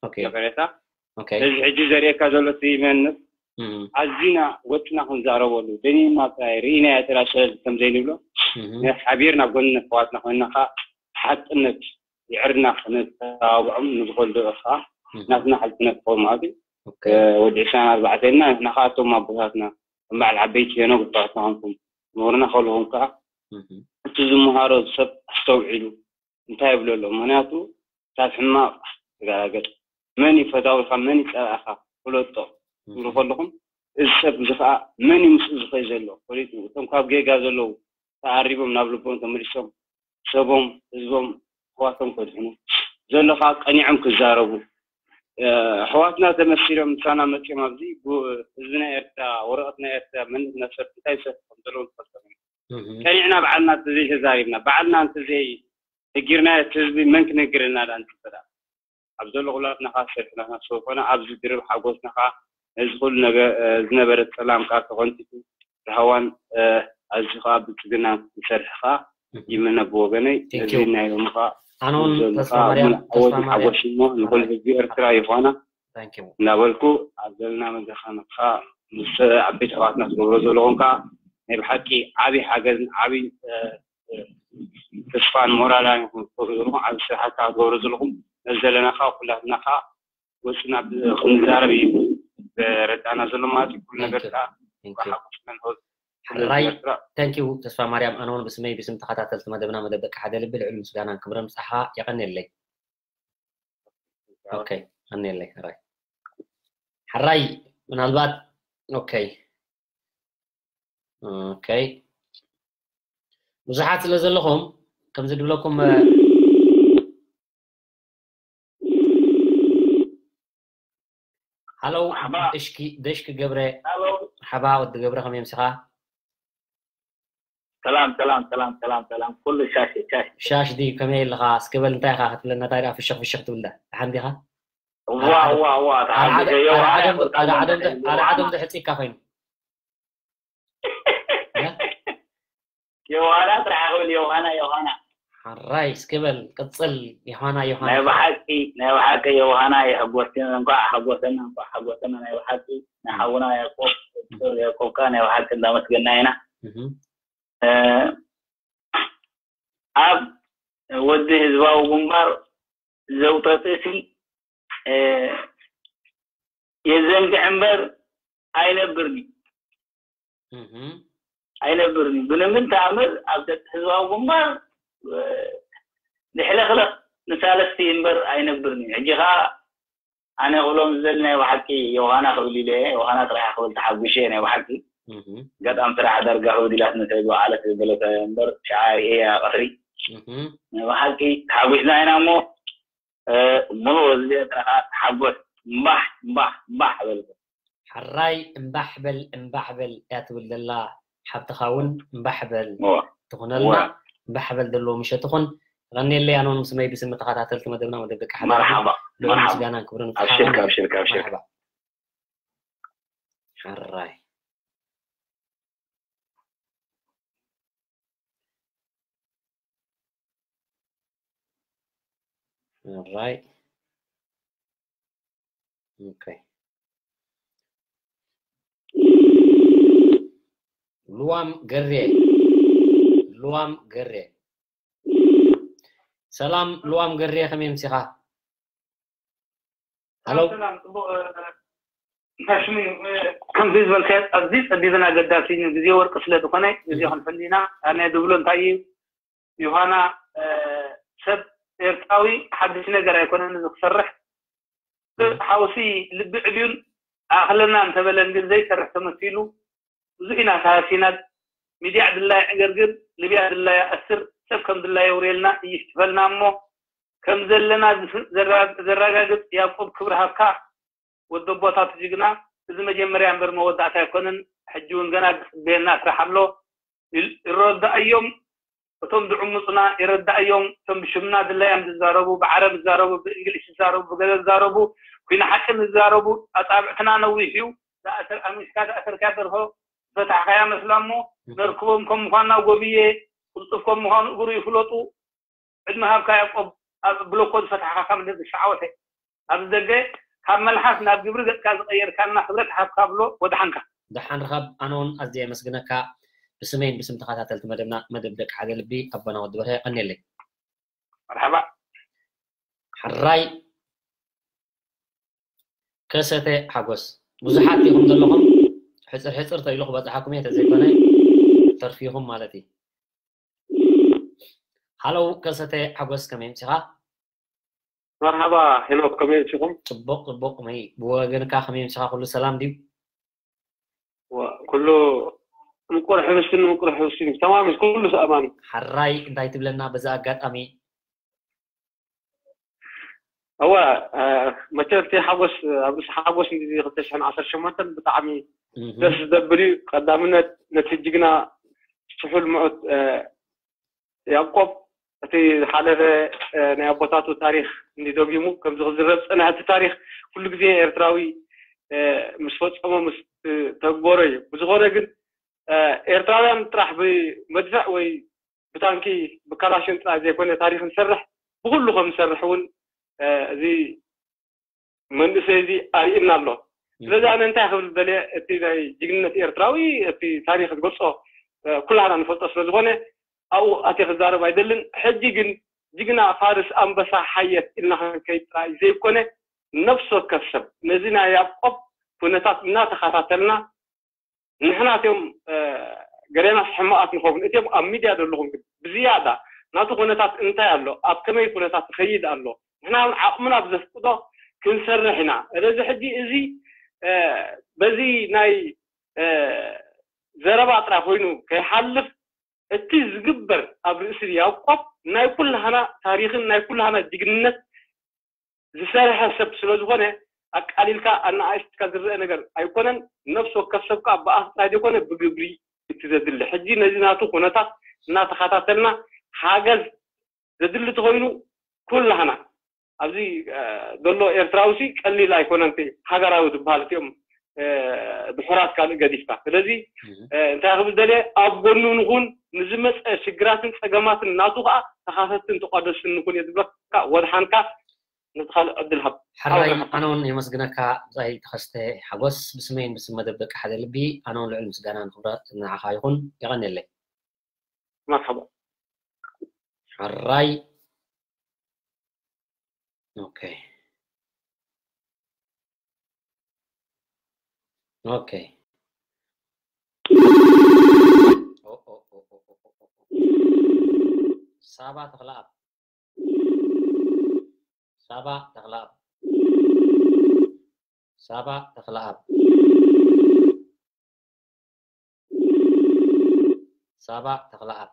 ኦኬ ሬሳ ኦኬ እዚ ሕጂ ዘርእየካ ዘሎ እቲ መንነት ኣዚና ወጥና ክንዛረበሉ ደኒና ጥራይ ርኢናዮ ጥራይ ስለ ከም ዘይንብሎ ሓቢርና ጎኒ ኣሕዋትና ኮይንና ከዓ ሓቅነት ይዕርና ክነተባብዖም ንዝኸሉ ከዓ ናትና ሓልፍነት ክኸውን ማለት እዩ። ወዲ ዕስራን ኣርባዕተን ኢና ንሕና ከዓ እቶም ኣቦታትና ከም በዓል ዓበይቲ ሄኖክ ኣሕዋትና ኮንኩም ምሁርና ከለኹም ከዓ እቲ ዝመሃሮ ሰብ ኣስተውዒሉ እንታይ ይብሎ ኣሎ? ምኽንያቱ ካብ ሕማቕ ተገላገል። መን እዩ ፈታዊኻ መን እዩ ጸላእኻ ፍለጦ ትብሉ ከለኹም እዚ ሰብ እዚ ከዓ መን እዩ ምስኡ ዝኸይ ዘሎ ፈሊጡ እቶም ካብ ጌጋ ዘለዉ ተኣሪቦም ናብ ልቦም ተመሊሶም ሰቦም ህዝቦም ኣሕዋቶም ከድሕኑ ዘሎ ከዓ ቀኒዖም ክዛረቡ ኣሕዋትና ተመሲሎም ምሳና መፅኦም ኣብዚ ህዝቢ ናይ ኤርትራ ወረቐት ናይ ኤርትራ መንነት እናሰርሑ እንታይ ይሰርሑ ከም ዘለዉ ንፈልጦም ኢና። ቀኒዕና ባዕልና እንተዘይተዛሪብና ባዕልና እንተዘይ ህጊርና እቲ ህዝቢ መን ክነግረና ዳ እንፅበዳ ኣብ ዘሎ ኩላትና ከዓ ሰሪሕና ናስበ ኮነ ኣብዚ ድርብ ሓጎስና ከዓ ነዚ ኩሉ ነገር ዝነበረ ፀላም ከዓ ተኾንቲቱ ራህዋን ኣዚ ከዓ ብልፅግና ንሰርሕ ከዓ ይምነ ብወገነይ ነዚ ናይ ሎሚ ከዓ ኣነ እውን ተስፋ ማርያም ተስፋ ማርያም ሓጎስ እሞ ንኩሉ ህዝቢ ኤርትራ ይኾና ታንኪዩ እናበልኩ ኣብ ዘለና መድረኽ ከዓ ምስ ዓበይቲ ኣሕዋትና ትገብሮ ዘለኹም ከዓ ናይ ብሓቂ ዓብዪ ሓገዝን ዓብዪ ተስፋን ሞራላን ኢኹም ትገብሩ ዘለኹም ዓብዪ ስራሓት ከዓ ትገብሩ ዘለኹም ነዚ ዘለና ከዓ ኩላትና ከዓ ወፅና ክንዛረብ እዩ ዘረዳእና ዘሎ ማለት እዩ ኩሉ ነገር ከዓ ብሓጎስ መንፈስ ሕራይ ታንኪዩ ተስፋ ማርያም ኣነ እውን ብስመይ ብስም ተኸታተልቲ መደብና መደብ ደቂ ሓደ ልቢ ልዕሊ ምስጋናን ክብርን ምሳኻ የቐንየለይ ኦኬ ቀንየለይ ሕራይ ሕራይ ምናልባት ኦኬ ኦኬ ብዙሓት ስለ ዘለኹም ከምዚ ድብለኩም ሃሎ፣ ደሽኪ ደሽኪ ገብረ። ሃሎ። መርሓባ ወዲ ገብረ፣ ከመይ ምሲኻ? ሰላም ሰላም ሰላም ሰላም ሰላም፣ ኩሉ ሻሽ ሻሽ። ሻሽ ድዩ? ከመይ ኣለኻ? እስኪ በል፣ እንታይ ኢኻ ክትብለና? እንታይ ደኣ ፍሽኽ ፍሽኽ ትብል? ደኣ ደሓን ዲኻ? ዋ ዋ ዋ፣ ተሓጊሰ። ዮሃና ይቕርታ ኣደ ዓደም ዘሕፂካ ኮይኑ። ዮሃና ጥራሕ ክብል፣ ዮሃና ዮሃና። ሓራይ እስኪ በል፣ ቅፅል። ዮሃና ዮሃና። ናይ ብሓቂ ናይ ብሓቂ ዮሃና የሕጎስን፣ እንኳዕ ሓጎሰና፣ እንኳዕ ሓጎሰና። ናይ ብሓቂ ናይ ሓውና ያዕቆብ፣ ዶክተር ያዕቆብ ከኣ ናይ ብሓቂ እንዳመስገና ኢና። ኣብ ወዲ ህዝባዊ ግንባር ዘውጠጥሲ የዘንግዕ እምበር ኣይነብርን እዩ። ኣይነብርን እዩ። ብንምን ተኣምር ኣብ ደቂ ህዝባዊ ግንባር ንሕለኽለኽ ንሳለስቲ እምበር ኣይነብርን እዩ። ሕጂ ኸዓ ኣነ ክብሎም ዝደሊ ናይ ብሓቂ ዮሃና ክብል ኢለ እየ። ዮሃና ጥራሕ ክብል ተሓጒሸ እየ ናይ ብሓቂ። ገጣም ስራሕ ዳርጋ ክብል ኢላትኒ ተዝበዓለት ዝበለቶ እምበር ሽዓ ርእየ እያ ቀትሪ። ናይ ብሓቂ ተሓጒስና ኢና እሞ፣ ሙሉእ ህዝቢ ኤርትራ ከዓ ተሓጎስ። እምባሕ እምባሕ እምባሕ በል። ሕራይ እምባሕ በል እምባሕ በል እያ ትብል ዘላ ሓብትኻ እውን እምባሕ በል ትኹነልና። እምባሕ በል ዘለዎ ምሸት ይኹን። የቐንየለይ ኣነ እውን ስመይ ብስም ተኸታተልቲ መደብና መደብ ደቂ ሓላል መርሓባ ልዑል መርሓባ ምስጋናን ክብርን ኣብሽርካ ፍትሓን። ኣብሽርካ ኣብሽርካ መርሓባ። ሕራይ ሕራይ ኦኬ። ልዋም ገሬ ልዋም ገሬ ሰላም ልዋም ገሬ ከመይ ምሲኻ? ሃሎ ሰላም ጽቡቕ ታሽሙ። ከምዚ ዝበልካዮ ኣዝዩ ጸቢብን ኣገዳሲ እዩ። ግዜ ወርቂ ስለ ዝኾነ ግዜ ክንሕሉ ኢና። ኣነ ዝብሎ እንታይ እዩ፣ ዮሃና ሰብ ኤርትራዊ ሓድሽ ነገር ኣይኮነን እዚ ክሰርሕ። ሓውሲ ልቢ ዕብዩን ኣእኽለና እንተበለን ግን ዘይሰርሕ ተመሲሉ ብዙሕ ኢና ተሃሲና። ሚድያ ድላያ ዕገርግር፣ ልብያ ድላያ ኣስር፣ ሰብ ከም ድላዩ የውርየልና ይሽትፈልና እሞ ከም ዘለና ዘራጋግጽ ያዕቆብ ክብሪ ሃብካ። ወዲ ኣቦታት ጅግና፣ እዚ መጀመርያ እምበር መወዳእታ ኣይኮነን። ሕጂ እውን ገና ዝጽበየና ስራሕ ኣሎ። ይረዳእዮም እቶም ዝዕሙጹና፣ ይረዳእዮም እቶም ብሽምና ድላዮም ዝዛረቡ፣ ብዓረብ ዝዛረቡ፣ ብእንግሊሽ ዝዛረቡ፣ ብገለ ዝዛረቡ፣ ኩይነ ሓቂ ዝዛረቡ። ኣጻብዕትና ነዊሕ እዩ። ዝኣሰር ኣሚስካ ዝኣሰርካያ ደርሆ ዝፈታሕካያ መስላ እሞ ነርክቦም ከም ምዃንና ጎብየ፣ ቅልጡፍ ከም ምዃኑ እግሩ ይፍለጡ። ዕድመ ሃብካ ያቆብ ኣብ ብሎኮ ዝፈታሕካ ካብ ንደብ ዝሸዓወተ ኣብዚ ደገ ካብ መልሓስ ናብ ግብሪ ገጽካ ዝቐየርካና ክብረት ሃብካ ብሎ ወድሓንካ። ደሓን ርኸብ። ኣነ እውን ኣዝየ የመስግነካ ብስመይን ብስም ተኸታተልቲ መደብና መደብ ደቂ ሓደ ልቢ ኣቦና ወዲ በርሀ የቐንየለይ። መርሓባ። ሕራይ ከሰተ ሓጎስ ብዙሓት ኢኹም ዘለኹም ሕፅር ሕፅር ተኢሉ ክበፅሓኩም እየ ተዘይኮነ ተርፊኹም ማለት እዩ። ሃለው ከሰተ ሓጎስ ከመይ ምሲኻ? መርሓባ ሄኖክ ከመይ ምሲኹም? ፅቡቕ ፅቡቕ መይ ብወገንካ ከመይ ምሲኻ ኩሉ ሰላም ድዩ? ኩሉ ምቁር ሕብስትን ምቁር ሕብስትን ተማም ኩሉ ሰኣማን። ሓራይ እንታይ ትብለና በዛ ኣጋጣሚ? እወ መቸም እቲ ሓጎስ ኣብ ርእሲ ሓጎስ እንግዲህ ክልተ ሽሕን ዓሰርተ ሸሞንተን ብጣዕሚ ደስ ዘብል እዩ። ቀዳምነት ነቲ ጅግና ስሑል ምዑት ያዕቆብ እቲ ዝሓለፈ ናይ ኣቦታቱ ታሪክ እንዲ ደጊሙ ከምዚ ክዝረብ ዝፀንሐ እቲ ታሪክ ኩሉ ግዜ ኤርትራዊ ምስ ፈፀሞ ምስ ተግበሮ እዩ። ብዝኾነ ግን ኤርትራውያን ጥራሕ ብመድፍዕ ወይ ብታንኪ ብካላሽን ጥራይ ዘይኮነ ታሪክ ንሰርሕ ብኩሉ ከም ንሰርሕ እውን እዚ መንእሰይ እዚ ኣርእየና ኣሎ። ስለዚ ኣነ እንታይ ክብል ደልየ እቲ ናይ ጅግንነት ኤርትራዊ እቲ ታሪክ ዝገልፆ ኩላህና ንፈልጦ ስለዝኮነ ኣብኡ ኣትየ ክዛረብ ኣይደልን። ሕጂ ግን ጅግና ፋርስ ኣንበሳ ሓየት ኢልና ክንከይድ ጥራይ ዘይኮነ ነፍሲ ወከፍ ሰብ ነዚ ናይ ያቆብ ኩነታት እናተኸታተልና ንሕና እትዮም ገሌናስ ሕማቓት ንኸውን እትዮም ኣብ ሚድያ ዘለኹም ግን ብዝያዳ ናቱ ኩነታት እንታይ ኣሎ ኣብ ከመይ ኩነታት ይኸይድ ኣሎ ንሕና እውን ዓቕምና ብዘፍቅዶ ክንሰርሕ ኢና። ስለዚ ሕጂ እዚ በዚ ናይ ዘረባ ጥራይ ኮይኑ ከይሓልፍ እቲ ዝግበር ኣብ ርእሲ ያዕቆብ ናይ ኩላህና ታሪኽን ናይ ኩላህና ጅግንነት ዝሰርሐ ሰብ ስለዝኾነ ኣቃሊልካ ኣነኣእሽካ ዝረአ ነገር ኣይኮነን። ነፍሲ ወከፍ ሰብ ከዓ ብኣፍ ጥራይ ዘይኮነ ብግብሪ እቲ ዘድሊ። ሕጂ ነዚ ናቱ ኩነታት እናተኸታተልና ሓገዝ ዘድሊ ተኾይኑ ኩላህና ኣብዚ ዘሎ ኤርትራዊ ሲ ቀሊል ኣይኮነን። እቲ ሃገራዊ ዝበሃል እቲኦም ድሑራት ካልእ ገዲፍካ። ስለዚ እንታይ ክብል ደልየ፣ ኣብ ጎኑ ንኹን፣ ንዝመፀ ሽግራትን ፀገማትን ናቱ ከዓ ተኻፈትን ተቋደስን ንኹን እየ ዝብለካ። ወድሓንካ ነቲ ካልእ ዕድል ሃብ። ሕራይ ኣነ እውን የመስግነካ ብጻይ ተኸስተ ሓጎስ ብስመይን ብስም መደብ ደቂ ሓደ ልቢ ኣነ እውን ልዑል ምስጋና ንክብረ ንዓኻ ይኹን። የቐንየለይ። መርሓባ። ሕራይ። ኦኬ። ኦኬ። ሳባ ተኽለኣብ። ሳባ ተኽለኣብ። ሳባ ተኽለኣብ። ሳባ ተኽለኣብ።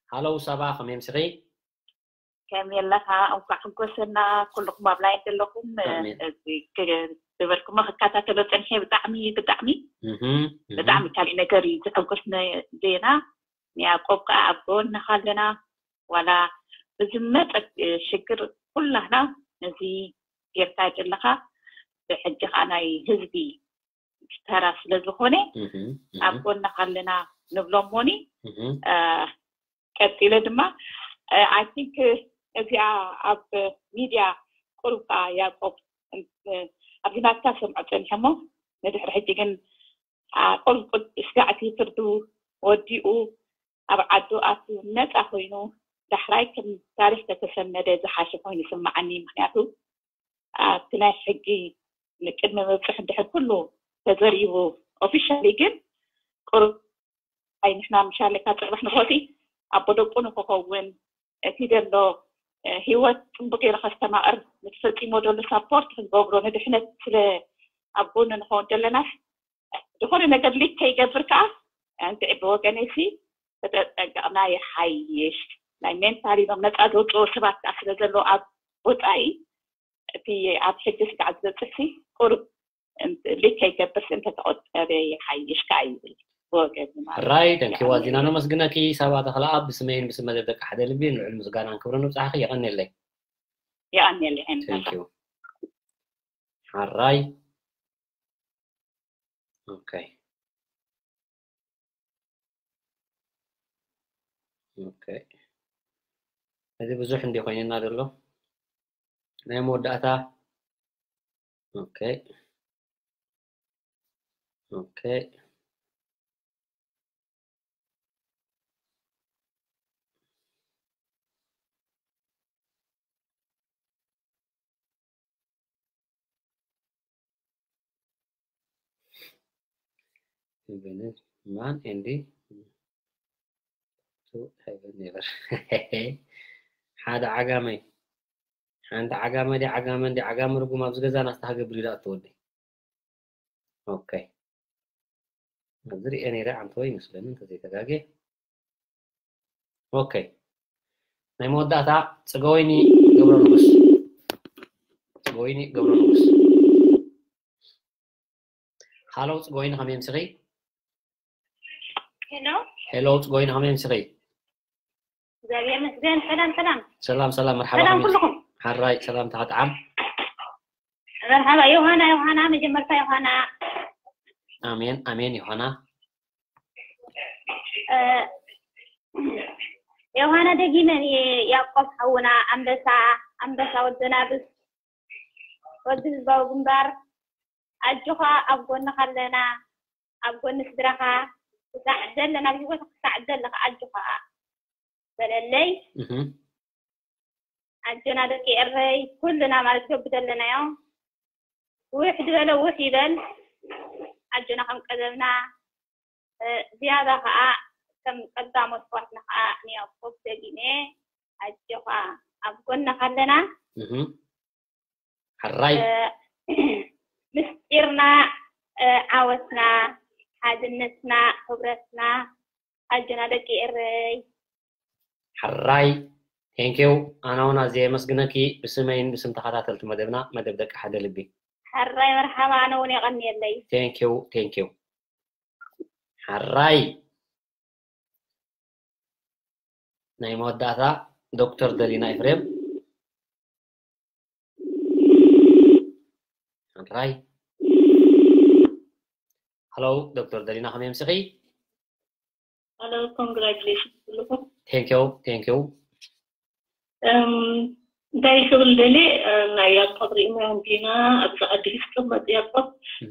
ሃለው ሳባ ከመይ ኣምሲኺ? ከመይ ኣለኻ? እንኳዕ ሕጎሰና ኩልኹም ኣብ ላይን ዘለኹም። ዝበልኩሞ ክከታተሎ ፀኒሐ። ብጣዕሚ ብጣዕሚ ብጣዕሚ ካሊእ ነገር እዩ ዘሐጎስነ ዜና። ንያዕቆብ ከዓ ኣብ ጎንኻ ኣለና። ዋላ ብዝመፀ ሽግር ኩላህና ነዚ ጌርካ ዘለኻ ብሕጂ ከዓ ናይ ህዝቢ ተራ ስለዝኾነ ኣብ ጎንኻ ኣለና ንብሎ። እሞኒ ቀፂለ ድማ I think እዚኣ ኣብ ሚድያ ቁሩብ ከዓ ያዕቆብ ኣብዚ ናትካ ሰምዖ ፀኒሐ እሞ ንድሕሪ ሕጂ ግን ቁሩብ ስጋዕቲ ፍርዱ ወዲኡ ኣብ ዓዱ ኣትዩ ነፃ ኮይኑ ዳሕራይ ከም ታሪክ ተተሰነደ ዝሓሸ ኮይኑ ይስምዓኒ። ምክንያቱ ኣብቲ ናይ ሕጊ ንቅድሚ ምብፅሕ እንድሕር ኩሉ ተዘሪቡ officially ግን ቁሩብ ኣይ ንሕና ምሻለካ ፅባሕ ንኾቲ ኣቦ ደቁ ንክኸውን እቲ ዘሎ ሂወት ፅቡቅ ገይሩ ከስተማቅር ንትፈፂሞ ዘሎ ሳፖርት ክንገብሮ ንድሕነት ስለ ኣብ ጎኑ ንኸውን ዘለናስ ዝኾነ ነገር ሊክ ከይገብር ከዓ እንት ብወገነይ ሲ ተጠንቀቅና ይሓይሽ። ናይ ሜንታሊ ኖም ነፃ ዘውፅኦ ሰባት ከዓ ስለ ዘሎ ኣብ ወፃኢ እቲ ኣብ ሕጂ ስጋዕ ዝበፅሕ ሲ ቁሩብ ሊክ ከይገብር ሲ እንተተቆጠበ ይሓይሽ ከዓ ይብል ብወገን ማለት ራይ ደንኪዋ ዚና ነመስግነኪ። ሳባ ተኽለኣብ ብስመይን ብስም መደብ ደቂ ሓደ ልቢ ንልዑል ምስጋናን ክብርን ንብፃሕኺ። የቐንየለይ። የቐንየለይ። Thank you። ሓራይ ኦኬ ኦኬ። እዚ ብዙሕ እንዲ ኮይንና ዘሎ ናይ መወዳእታ። ኦኬ ኦኬ። Even man and to heaven never ሓደ ዓጋመ ሓንቲ ዓጋመ ዲ ዓጋመ እንዲ ዓጋመ ርጉም ኣብዚ ገዛ ናስታ ክገብር ይዳ ትወዲ። ኦኬ ኣብዚ ሪኤ ነይረ ዓንተወ ይመስለኒ እንተዘይተጋጌ። ኦኬ ናይ መወዳእታ ፅገወይኒ ገብረ ንጉስ። ፅገወይኒ ገብረ ንጉስ። ሃሎ ፅገወይኒ ከመይ ኣምሲኺ? ሄሎ ሄሎ ፅገወይኒ ከመይ ኣምሲኺ? እግዚኣብሔር ይመስገን። ሰላም ሰላም ሰላም ሰላም መርሓባ ሰላም ከመይ ኣምሲኺ? ኩልኹም። ሓራይ ሰላምታ ጣዕም። መርሓባ ዮሃና ዮሃና መጀመርታ ዮሃና ኣሜን ኣሜን ዮሃና። እ፣ ዮሃና ደጊመ ያዕቆብ ሓውና ኣንበሳ ኣንበሳ ወዲ ናብስ ወዲ ህዝባዊ ግንባር ኣጆኻ ኣብ ጎንኻ ኣለና ኣብ ጎኒ ስድራኻ ክሳዕ ዘለና ኣብ ህይወት ክሳዕ ዘለኻ ኣጆኻ በለለይ። እህ ኣጆና ደቂ ኤረይ ኩልና ማለት ገብደለናዮ ውሕ ዝበለ ውሕ ይበል። ኣጆና ከም ቀደምና እ፣ ዝያዳ ከዓ ከም ቀዳሞት ኣሕዋትና ከዓ ንያዕቆብ ደጊመ ኣጆኻ ኣብ ጎንኻ ኣለና። እህ ሓራይ እ፣ ምስጢርና እ፣ ዓወትና ሓድነትና ክብረትና ኣጆና ደቂ ኤረይ። ሓራይ Thank you. ኣነ እውን ኣዝየ የመስግነኪ ብስመይን ብስም ተኸታተልቲ መደብና፣ መደብ ደቂ ሓደ ልቢ። ሕራይ መርሓባ፣ ኣነ እውን የቐንየለይ። Thank you, thank you. ሕራይ ናይ መወዳእታ ዶክተር ደሊና ኤፍሬም። ሕራይ። ሃሎ ዶክተር ደሊና፣ ከመይ ኣምሲኺ? Hello, congratulations ኩልኩም። Thank you, thank you. እም፣ እንታይ ክብል ደልየ፣ እ፣ ናይ ያዕቆብ ርኢናዮ እንዲና፣ ኣብዚ ዓዲ ዝቅመጥ ያዕቆብ፣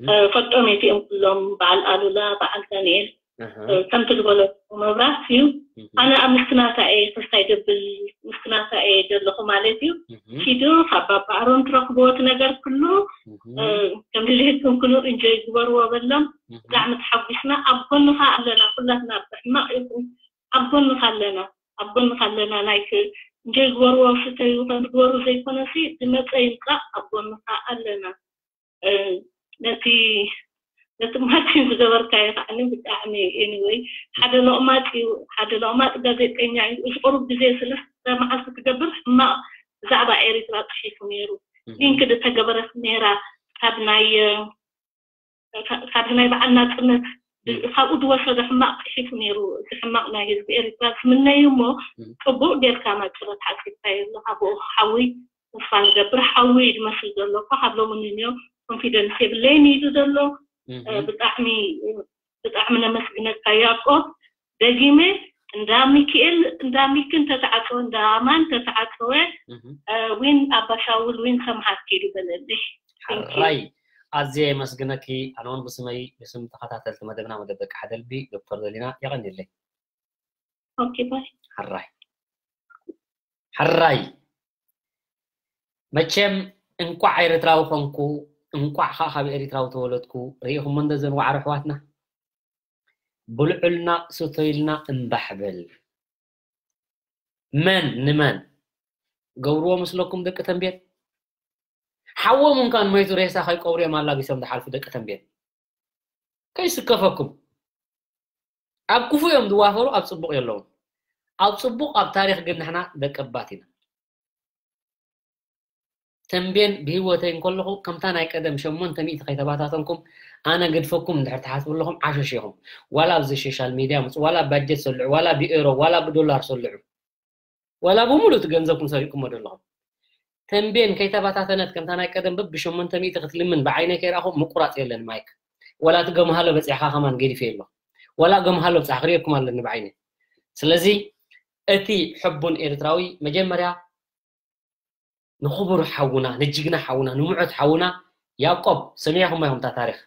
እ፣ ፈልጦም እቲኦም ኩሎም፣ በዓል ኣሉላ፣ በዓል ዳንኤል፣ እ፣ ከምቲ ዝበለኩ መብራት እዩ። ኣነ ኣብ ምስክናታ እየ፣ ተስፋ ይደብል ምስክናታ እየ ዘለኹ ማለት እዩ። ኪዱ ካብ ባባ ኣሮን ትረኽብዎ እቲ ነገር ኩሉ፣ እ፣ ከም ድሌትኩም ኩሉ እንጆይ ግበርዎ በሎም። ብጣዕሚ ተሓጒስና፣ ኣብ ጎንኻ ኣለና፣ ኩላትና ብሕማቕ ይኹን ኣብ ጎንኻ ኣለና፣ ኣብ ጎንኻ ኣለና። ናይ ክ-፣ እንጆይ ግበርዎ፣ ስተዩ፣ ከም ትግበሩ ዘይኮነሲ፣ ዝመጸ ይምጻእ፣ ኣብ ጎንኻ ኣለና። እ፣ ነቲ፣ ነቲ ማችን ዝገበርካዮ ከዓኒ ብጣዕሚ፣ ኤኒወይ፣ ሓደ ሎቕማጥ እዩ፣ ሓደ ሎቕማጥ ጋዜጠኛ እዩ። እዚ ቁሩብ ግዜ ሰለስተ መዓልቲ ትገብር ሕማቕ ብዛዕባ ኤሪትራ ጽሒፉ ነይሩ። ሊንክ ዝተገበረት ነይራ ካብ ናይ፣ እ፣ ካ-፣ ካብ ናይ በዓል ናጽነት ብ-፣ ካብኡ ዝወሰደ ሕማቕ ጽሒፉ ነይሩ። እቲ ሕማቕ ናይ ህዝቢ ኤሪትራ ዝምነዩ እሞ ጽቡቕ ጌርካ ማጭረት ሓጺብካዮ ኣለኻ። ብኡ ሓዊ ተስፋ ንገብር። ሓዊ እዩ ዝመስል ዘሎ እኮ፣ ካብ ሎሚ ንንዮ ኮንፊደንስ የብለይን ኢሉ ዘሎ። እ፣ ብጣዕሚ፣ ብጣዕሚ ነመስግነካ ያዕቆብ። ደጊመ፣ እንዳ ሚኪኤል፣ እንዳ ሚኪ እንተተዓጸወ፣ እንዳ ኣማን እንተተዓጸወ፣ እ፣ ዊን ኣባ ሻውል፣ ዊን ሰምሃር ኪዱ በለለይ። Thank you። ሕራይ፣ ኣዝየ የመስግነኪ። ኣነ እውን ብስመይ ብስም ተኸታተልቲ መደብና፣ መደብ ደቂ ሓደ ልቢ፣ ዶክተር ደሊና፣ የቐንየለይ። ኦኬ፣ ባይ። ሕራይ። ሕራይ። መቸም እንቋዕ ኤርትራዊ ኾንኩ፣ እንቋዕ ኸኣ ካብ ኤርትራዊ ተወለድኩ። ርኢኹሞ እንዶ ዘን ዋዕሮ ኣሕዋትና? ብልዑልና፣ ስተዩልና እምባሕ በል። መን ንመን ገብርዎ መስለኩም ደቂ ተንቤን? ሓዎም እንኳን መይቱ ሬሳ ከይቀብሩ እዮም ኣላጊሶም ዝሓልፉ ደቂ ተንቤን። ከይስከፈኩም። ኣብ ክፉእ እዮም ዝዋፈሩ፣ ኣብ ጽቡቕ የለውን። ኣብ ጽቡቕ፣ ኣብ ታሪኽ ግን ንሕና ደቂ ባት ኢና። ተንቤን ብህይወተይ እንከለኹ ከምታ ናይ ቀደም ሸሞንተ ሚእቲ ከይተባታተንኩም ኣነ ገድፈኩም እንድሕር ትሓስቡ ኣለኹም ዓሸሽ ኢኹም። ዋላ ኣብዚ ሶሻል ሚድያ ምጹ፣ ዋላ ባጀት ሰልዑ፣ ዋላ ብኤሮ፣ ዋላ ብዶላር ሰልዑ። ዋላ ብምሉእ እቲ ገንዘብኩም ሰሪቅኩሞ ዘለኹም። ተንቤን ከይተባታተነት ከምታ ናይ ቀደም በብሸሞንተ ሚእቲ ክትልምን ብዓይነይ ከይረኣኹ ምቁራጽ የለን ማይክ። ዋላ እቲ ገምሃሎ በጺሕካ ከማን ገዲፈ የሎ። ዋላ ገምሃሎ ብጻሕ ክርእየኩም ኣለኒ ብዓይነይ። ስለዚ እቲ ሕቡን ኤርትራዊ መጀመርያ ንኽቡር ሓውና፣ ንጅግና ሓውና፣ ንምዑት ሓውና ያዕቆብ ሰሚዕኹሞ ኢኹም እታ ታሪኽ።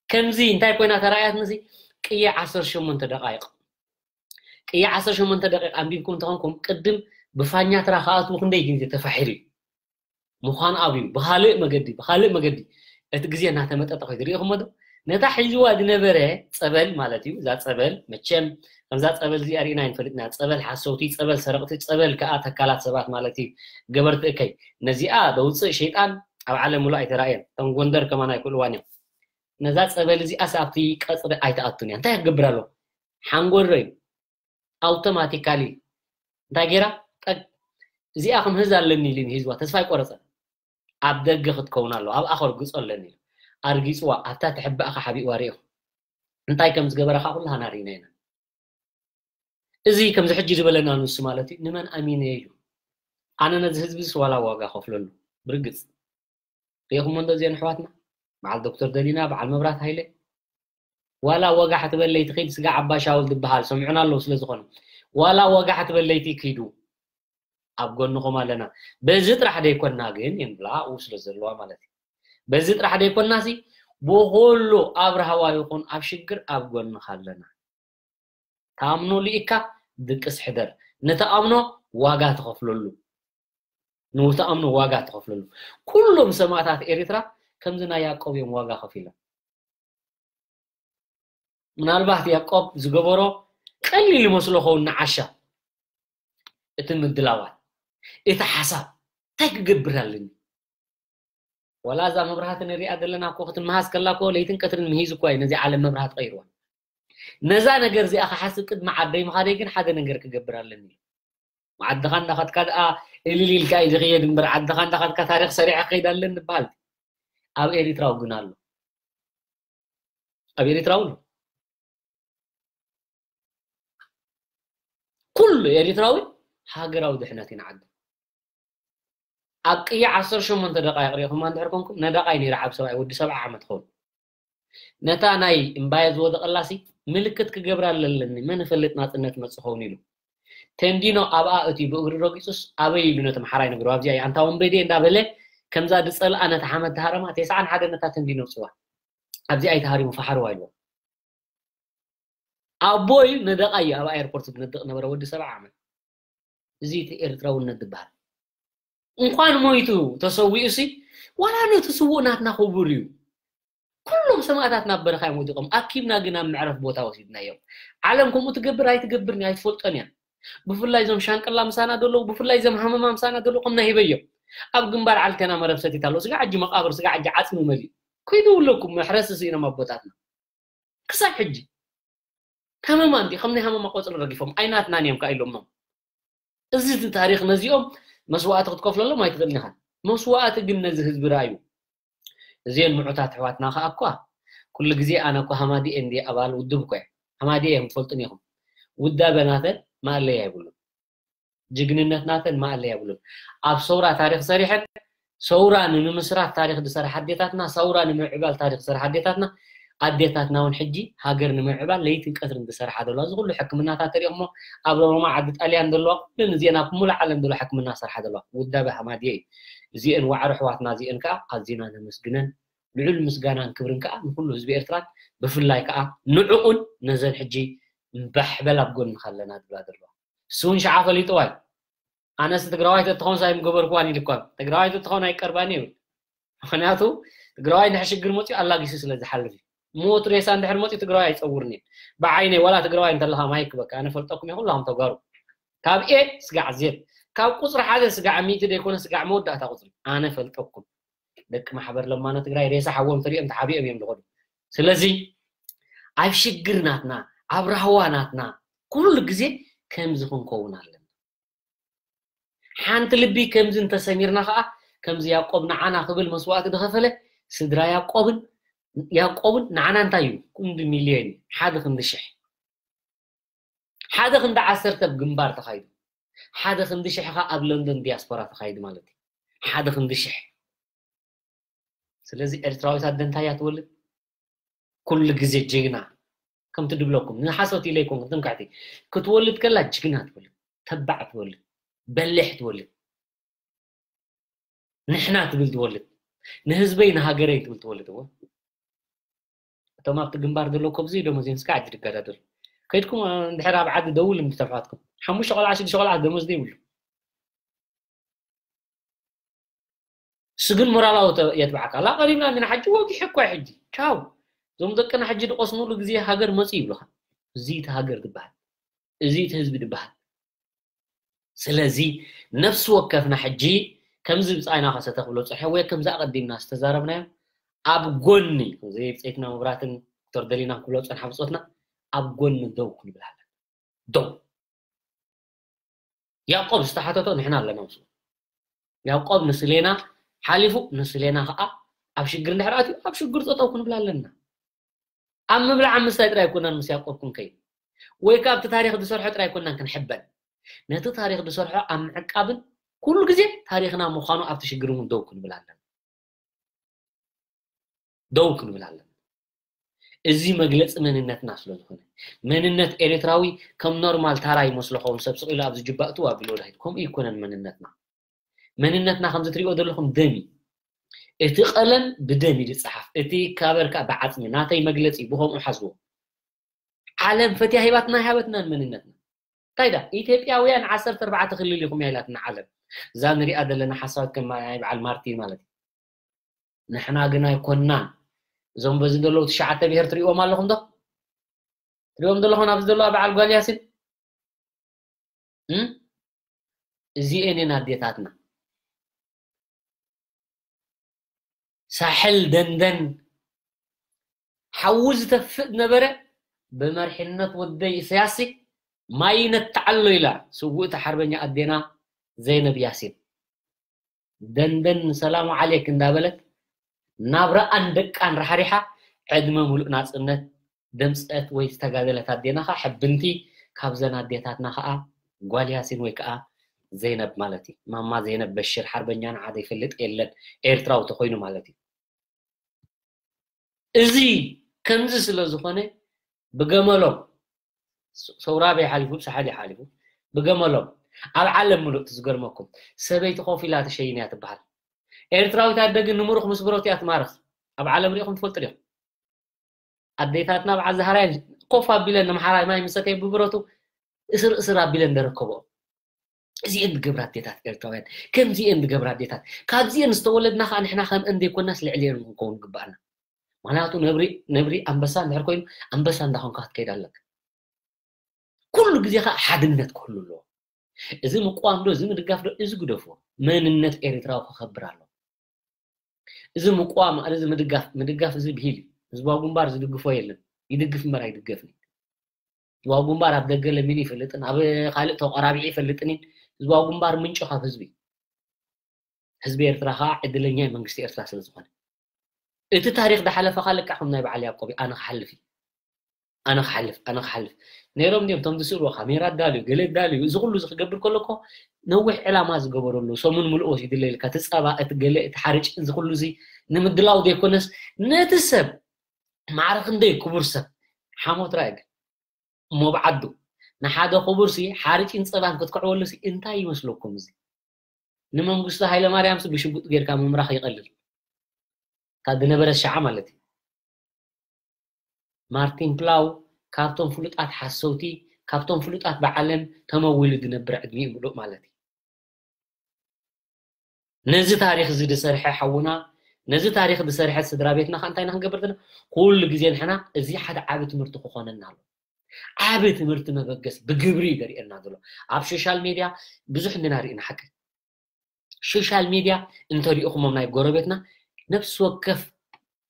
ከምዚ እንታይ ኮይና ተራእያትኒ እዚ ቅየ ዓሰርተ ሸሞንተ ደቃይቕ። ቅየ ዓሰርተ ሸሞንተ ደቂቕ ኣንቢብኩም እንተኾንኩም ቅድም ብፋኛትራ ክኣትዉ ክንደይ ግዜ ተፋሒሩ እዩ። ምዃን ኣብዩ ብኻልእ መገዲ፣ ብኻልእ መገዲ እቲ ግዜ እናተመጠጠ ከይዱ ርኢኹሞ ዶ? ነታ ሒዝዋ ዝነበረ ጸበል ማለት እዩ። እዛ ጸበል መቸም ከምዛ ጸበል እዚኣ ርኢና ኣይንፈልጥና። ጸበል ሓሰውቲ፣ ጸበል ሰረቕቲ፣ ጸበል ከኣ ተካላት ሰባት ማለት እዩ። ገበርቲ እከይ። ነዚኣ ዘውጽእ ሸይጣን ኣብ ዓለም ሙሉእ ኣይተራእየን። እቶም ጎንደር ከማን ኣይክእልዋን እዮም። ነዛ ጸበል እዚኣስ ኣብቲ ቀጽሪ ኣይትኣቱን እያ። እንታይ ክገብር ኣሎ? ሓንጎሮ እዩ። ኣውቶማቲካሊ እንታይ ገይራ? ጠቅ-፣ እዚኣ ክምህዝ ኣለኒ ኢሉ ሂዝዋ። ተስፋ ኣይቆረጸን። ኣብ ደገ ክትከውን ኣለዋ። ኣብኣ ከርግጾ ኣለኒ ኢሉ። ኣርጊጽዋ። ኣብታ ትሕባእ ከሓቢእዋ ርኢኹም። እንታይ ከም ዝገበረ ከኣ ኩላህና ርኢና ኢና። እዚ ከምዚ ሕጂ ዝበለና ንሱ ማለት እዩ፣ ንመን ኣሚነ ኢሉ። ኣነ ነዚ ህዝቢ ስ ዋላ ዋጋ ከፍለሉ። ብርግጽ። ርኢኹሞ እንዶ እዚአን ኣሕዋትና? በዓል ዶክተር ደሊና፣ በዓል መብራት ሃይለ። ዋላ ወጋሕ ትበል ለይቲ ኪድ ስጋዕ ኣባ ሻውል ዝበሃል ሰምዑና ኣለዉ ስለ ዝኾነ። ዋላ ወጋሕ ትበል ለይቲ ኪዱ። ኣብ ጎንኹም ኣለና። በዚ ጥራሕ ደይኮና ግን የንብላ ኣብኡ ስለ ዘለዋ ማለት እዩ። በዚ ጥራሕ ደይኮናሲ ብኹሉ ኣብ ራህዋ ይኹን ኣብ ሽግር ኣብ ጎንኻ ኣለና። ተኣምኖ ልኢካ ድቅስ ሕደር። ንተኣምኖ ዋጋ ትኸፍለሉ። ንተኣምኖ ዋጋ ትኸፍለሉ። ኩሎም ሰማእታት ኤርትራ ከምዚ ናይ ያዕቆብ እዮም ዋጋ ከፊሎም። ምናልባት ያዕቆብ ዝገበሮ ቀሊል ይመስሎ ኸውን ንዓሻ። እቲ ምድላዋት፣ እቲ ሓሳብ፣ እንታይ ክገብር ኣለኒ? ዋላ እዛ መብራህቲ ንሪኣ ዘለና እኮ ክትመሃዝ ከላ እኮ ለይትን ቀትርን ምሂዝ እኳ እዩ ነዚ ዓለም መብራህቲ ቀይርዋ። ነዛ ነገር እዚኣ ክሓስብ ቅድሚ ዓደይ ምኻደይ ግን ሓደ ነገር ክገብር ኣለኒ። ዓድኻ እንዳኸድካ ደኣ እልል ኢልካ እዩ ዝኽየድ እምበር፣ ዓድኻ እንዳኸድካ ታሪኽ ሰሪዐ ክኸይድ ኣለኒ ይበሃል። ኣብ ኤሪትራዊ ግን ኣሎ። ኣብ ኤሪትራዊ ኣሎ። ኩሉ ኤሪትራዊ ሃገራዊ ድሕነት እዩ ንዓዱ። ኣብ ቅያ ዓሰርተ ሸሞንተ ደቃይቕ ሪኢኹማ እንድሕር ኮንኩም፣ ነደቓይ ነይረ ዓብ ሰብኣይ ወዲ ሰብዓ ዓመት ኸውን። ነታ ናይ እምባየ ዝወደቐላሲ ምልክት ክገብራ ኣለለኒ፣ መን ይፈልጥ ናጽነት መጽእ ኸውን ኢሉ። ተንዲኖ ኣብኣ እቲ ብእግሪ ረጊጹስ ኣበይ ኢሉ ነቲ መሓራይ ነግሮ። ኣብዚኣ እያ ኣንታ ወንበዴ እንዳበለ ከምዛ ዝጸልኣ ነታ ሓመድ ተሃረማ፣ ተስዓን ሓደ ነታ ተንዲኖ ጽዋ። ኣብዚኣ እዩ ተሃሪሙ ፈሓርዋ ኢልዎ። ኣቦይ ነደቓ እዩ ኣብ ኣየርፖርት ዝነድቕ ነበረ፣ ወዲ ሰብዓ ዓመት። እዚ እቲ ኤርትራውነት ዝበሃል። እንኳን ሞይቱ ተሰዊኡ ሲ፣ ዋላ ነቲ ስዉእ ናትና ክቡር እዩ። ኩሎም ሰማእታት ናብ በረኻ እዮም ወዲቖም። ኣኪብና ግን ኣብ መዕረፍ ቦታ ወሲድናዮም። ዓለም ከምኡ ትገብር ኣይትገብርን እያ፣ ኣይትፈልጦን እያ። ብፍላይ እዞም ሻንቅላ ምሳና ዘለዉ፣ ብፍላይ እዞም ሃመማ ምሳና ዘለዉ፣ ከም ናይ ህበዮም። ኣብ ግንባር ዓልቴና መረብ ሰቲት ኣለዉ። ስጋዕ ሕጂ መቓብር፣ ስጋዕ ሕጂ ዓጽሚ መሊኡ። ከይዱ ውለኩም መሕረሲ ስኢኖም ኣቦታትና። ክሳብ ሕጂ ሃመማ እንዲ ከም ናይ ሃመማ ቆጽሊ ረጊፎም ኣይናትናን እዮም ከኣ ኢሎሞም። እዚ እቲ ታሪኽ ነዚኦም መስዋእቲ ክትከፍለሎም ኣይትኽእልን ኢኻ። መስዋእቲ ግን ነዚ ህዝቢ ረኣዩ። እዚአን ምዑታት ኣሕዋትና ከኣ እኳ ኩሉ ግዜ ኣነ እኳ ሃማዲኤ እንዲ ኣባል ውድብ እኮ እየ። ሃማዲኤ እዮም ትፈልጡን ኢኹም። ውዳበ ናተን ማእለያ የብሉን። ጅግንነት ናተን ማእለያ የብሉን። ኣብ ሰውራ ታሪኽ ሰሪሐን ሰውራ ንምምስራት ታሪኽ ዝሰርሓ ኣዴታትና፣ ሰውራ ንምምዕባል ታሪኽ ዝሰርሓ ኣዴታትና፣ ኣዴታትና እውን ሕጂ ሃገር ንምምዕባል ለይትን ቀትርን ዝሰርሓ ዘለዋ፣ እዚ ኩሉ ሕክምናታት ተሪኦሞ ኣብ ሮማ ዓዲ ጣልያን ዘለዋ፣ ኩለን እዚአን ኣብ ሙሉእ ዓለም ዘለዋ ሕክምና ዝሰርሓ ዘለዋ ውዳበ ሃማድየ እዩ። እዚአን ዋዕሮ ኣሕዋትና እዚአን ከዓ ኣዚና ነመስግነን፣ ልዑል ምስጋናን ክብርን ከዓ ንኩሉ ህዝቢ ኤርትራን ብፍላይ ከዓ ንዕኡን ነዘን ሕጂ እምባሕ በል ኣብ ጎንኻ ኣለና ዝብላ ዘለዋ። እሱ እውን ሸዓ ፈሊጥዋ እዩ። ኣነስ ትግራዋይ ተትኸውን ሳይ ምገበርክዋን ኢሉ እኳ። ትግራዋይ ተትኸውን ኣይቀርባን ይብል። ምኽንያቱ ትግራዋይ እንድሕር ሽግር መፅዩ ኣላጊሱ ስለ ዝሓልፍ እዩ። ሞት ሬሳ እንድሕር መፅዩ ትግራዋይ ኣይፀውርን እዩ። ብዓይነይ ዋላ ትግራዋይ እንተለኻ ማይክ በቃ ኣነ ፈልጠኩም እየ ኩላኹም ተጋሩ። ካብ ኤ ስጋዕ ዜድ፣ ካብ ቁፅሪ ሓደ ስጋዕ ሚእቲ ዘይኮነ ስጋዕ መወዳእታ ቁፅሪ ኣነ ፈልጠኩም። ደቂ ማሕበር ለማኖ ትግራይ ሬሳ ሓዎም ተሪኦም ተሓቢኦም እዮም ዝኸዱ። ስለዚ ኣብ ሽግር ናትና፣ ኣብ ራህዋ ናትና ኩሉ ግዜ ከምዚ ክንከውን ኣለና። ሓንቲ ልቢ ከምዚ እንተሰሚርና ከዓ ከምዚ ያዕቆብ ንዓና ክብል መስዋእቲ ዝኸፈለ ስድራ ያዕቆብን ያዕቆብን ንዓና እንታይ እዩ? ክንዲ ሚልዮን እዩ። ሓደ ክንዲ ሽሕ። ሓደ ክንዲ ዓሰርተ ኣብ ግንባር ተኻይዱ። ሓደ ክንዲ ሽሕ ከዓ ኣብ ለንደን ዲያስፖራ ተኻይዱ ማለት እዩ። ሓደ ክንዲ ሽሕ። ስለዚ ኤርትራዊት ኣደ እንታይ እያ ትወልድ? ኩሉ ግዜ ጅግና። ከምቲ ድብለኩም ንሓሶት ኢለ ይኮንኩ ትምክሕቲ። ክትወልድ ከላ ጅግና ትወልድ፣ ተባዕ ትወልድ፣ በሊሕ ትወልድ፣ ንሕና ትብል ትወልድ፣ ንህዝበይ ንሃገረይ ትብል ትወልድ። እዎ እቶም ኣብቲ ግንባር ዘለዉ ከብዚ ደሞዝ እዮም ስጋዕ ድጋዳደሉ። ከይድኩም እንድሕር ኣብ ዓዲ ደውል እንድተፋትኩም ሓሙሽተ ቆልዓ ሽዱሽተ ቆልዓ ደሞዝ ዘይብሉ። ስግን ሞራላዊ የትብዓካ ኣላ ቀሪብና እንዲና ሕጂ ወጊሕ እኳ ሕጂ ቻው። እዞም ደቅና ሕጂ ድቆስምሉ ግዜ ሃገር መጽ ይብሉኻ። እዚ እቲ ሃገር ዝበሃል፣ እዚ እቲ ህዝቢ ዝበሃል። ስለዚ ነፍሲ ወከፍና ሕጂ ከምዚ ብጻይና ከሰተ ክብሎ ጽርሐ ወይ ከምዚ ኣቐዲምና ዝተዛረብናዮ ኣብ ጎኒ ከምዚ ብጸይትና መብራትን ዶክተር ደሊና ክብሎ ጸንሓ ብጾትና ኣብ ጎኒ ደው ክንብል ኣለና። ደው። ያዕቆብ ዝተሓተቶ ንሕና ኣለና ምስኡ። ያዕቆብ ንስሌና ሓሊፉ ንስሌና ከዓ ኣብ ሽግር እንድሕር ኣትዩ ኣብ ሽግር ጠጠው ክንብል ኣለና። ኣብ ምብላዕ ኣብ ምስታይ ጥራይ ኣይኮናን ምስ ያዕቆብ ክንከይድ ወይ ካብቲ ታሪክ ዝሰርሖ ጥራይ ኣይኮናን ክንሕበን። ነቲ ታሪክ ዝሰርሖ ኣብ ምዕቃብን ኩሉ ግዜ ታሪክና ምዃኑ ኣብቲ ሽግር እውን ደው ክንብል ኣለና። ደው ክንብል ኣለና። እዚ መግለፂ መንነትና ስለ ዝኾነ መንነት ኤርትራዊ ከም ኖርማል ታራ ይመስሎ ኸውን ሰብ ስቕ ኢሉ ኣብዚ ጅባእ እትው ኣቢሉ ወዳሂት ከምኡ ኣይኮነን መንነትና። መንነትና ከምዚ ትሪእዎ ዘለኹም ደም እዩ። እቲ ቀለም ብደም እዩ ዝፀሓፍ፣ እቲ ካበር ከዓ ብዓፅሚ። ናተይ መግለፂ ብኸምኡ ሓዝዎ። ዓለም ፈትያ ሂባትና ኣይሃበትናን መንነትና። እንታይ ዳ ኢትዮጵያውያን ዓሰርተ ኣርባዕተ ክልል ኢኹም እያ ኢላትና ዓለም። እዛ ንሪኣ ዘለና ሓሳብ ከም ናይ በዓል ማርቲን ማለት እዩ። ንሕና ግን ኣይኮንናን። እዞም በዚ ዘለዉ ትሽዓተ ብሄር ትሪእዎም ኣለኹም ዶ? ትሪእዎም ዘለኹም ኣብዚ ዘለዋ በዓል ጓል ያሲን? እም? እዚኤን እየን ኣዴታትና። ሳሕል ደንደን ሓዊ ዝተፍእ ነበረ ብመርሒነት ወደይ ኢሳያስ ማይ ነተዓሎ ኢላ ስውእቲ ሓርበኛ ኣዴና ዘይነብ ያሲን ደንደን ሰላሙ ዓሌክ እንዳበለት ናብራኣን ደቃን ራሕሪሓ ዕድመ ሙሉእ ናፅነት ደምፀት ወይ ዝተጋደለት ኣዴና ከዓ ሕብንቲ ካብዘን ኣዴታትና ከዓ ጓል ያሲን ወይ ከዓ ዘይነብ ማለት እዩ። ማማ ዘይነብ በሽር ሓርበኛ ንዓ ዘይፈልጥ የለን ኤርትራዊ ተኮይኑ ማለት እዩ። እዚ ከምዚ ስለ ዝኾነ ብገመሎም ሰውራብ ሓሊፉ ሳሕል ሓሊፉ ብገመሎም ኣብ ዓለም ምሉእ ትዝገርመኩም ሰበይቲ ኮፍ ኢላ ትሸይን እያ ትበሃል። ኤርትራዊት ኣደ ግን ንምሩኽ ምስ ብረቱ እያ ትማርኽ። ኣብ ዓለም ሪኢኹም ትፈልጡ ዲኹም? ኣዴታትና ኣብ ዓዛሃራይ ኮፍ ኣቢለን ንምሓራይ ማይ ምሰተይ ብብረቱ እስር እስር ኣቢለን ደረከቦ። እዚኤን ዝገብራ ኣዴታት ኤርትራውያን ከምዚኤን ዝገብራ ኣዴታት ካብዚኤን ዝተወለድና ከዓ ንሕና ከምአን ዘይኮናስ ልዕሊኤን ክንከውን ግባኣና። ምክንያቱ ነብሪ ነብሪ ኣንበሳ እንድሕር ኮይኑ ኣንበሳ እንዳኾንካ ክትከይድ ኣለካ። ኩሉ ግዜ ከዓ ሓድነት ክህሉ ኣለዎ። እዚ ምቋም ዶ እዚ ምድጋፍ ዶ እዚ ግደፍዎ። መንነት ኤርትራዊ ክኸብር ኣለዎ። እዚ ምቋም እዚ ምድጋፍ ምድጋፍ እዚ ብሂል እዩ። ህዝባዊ ግንባር ዝድግፎ የለን። ይድግፍ እምበር ኣይድገፍን። ህዝባዊ ግንባር ኣብ ደገ ለሚኑ ይፈልጥን ኣብ ካልእ ተቆራቢዑ ይፈልጥን። ህዝባዊ ግንባር ምንጩ ካብ ህዝቢ። ህዝቢ ኤርትራ ከዓ ዕድለኛ መንግስቲ ኤርትራ ስለ ዝኾነ እቲ ታሪክ ዝሓለፈ ከዓ ልክዕ ከም ናይ በዓል ያዕቆብ እዩ። ኣነ ክሓልፍ እዩ። ኣነ ክሓልፍ ኣነ ክሓልፍ ነይሮም ድዮም ቶም ዝስእልዎ ካሜራ ኣዳልዩ ገለ ኣዳልዩ እዚ ኩሉ እዚ ክገብር ከሎ እኮ ነዊሕ ዕላማ ዝገበረሉ ሰሙን ሙሉእ ወሲድለ ኢልካ እቲ ጸባ እቲ ገለ እቲ ሓርጭ እዚ ኩሉ እዚ ንምድላው ዘይኮነስ ነቲ ሰብ ማዕረ ክንደይ ክቡር ሰብ ሓሞት ራእይ ግን እሞ ብዓዱ ንሓደ ክቡር ሲ ሓርጭን ጸባን ክትክዕወሉ ሲ እንታይ ይመስለኩም እዚ ንመንግስቱ ሃይለማርያምስ ብሽጉጥ ጌርካ ምምራኽ ይቐልል ካብ ዝነበረ ሸዓ ማለት እዩ። ማርቲን ፕላው ካብቶም ፍሉጣት ሓሰውቲ ካብቶም ፍሉጣት ብዓለም ተመዊሉ ዝነብር ዕድሚኡ ምሉእ ማለት እዩ። ነዚ ታሪክ እዚ ዝሰርሐ ሓውና ነዚ ታሪክ ዝሰርሐ ስድራ ቤትና ከ እንታይ ኢና ክንገብር ዘለና? ኩሉ ግዜ ንሕና እዚ ሓደ ዓቢ ትምህርቲ ክኾነና ኣሎ። ዓቢ ትምህርቲ መበገስ ብግብሪ እዩ ዘርእየና ዘሎ። ኣብ ሶሻል ሜድያ ብዙሕ እንድና ርኢና ሓቂ ሶሻል ሜድያ እንተሪእኹሞም ናይ ጎረቤትና ነፍሲ ወከፍ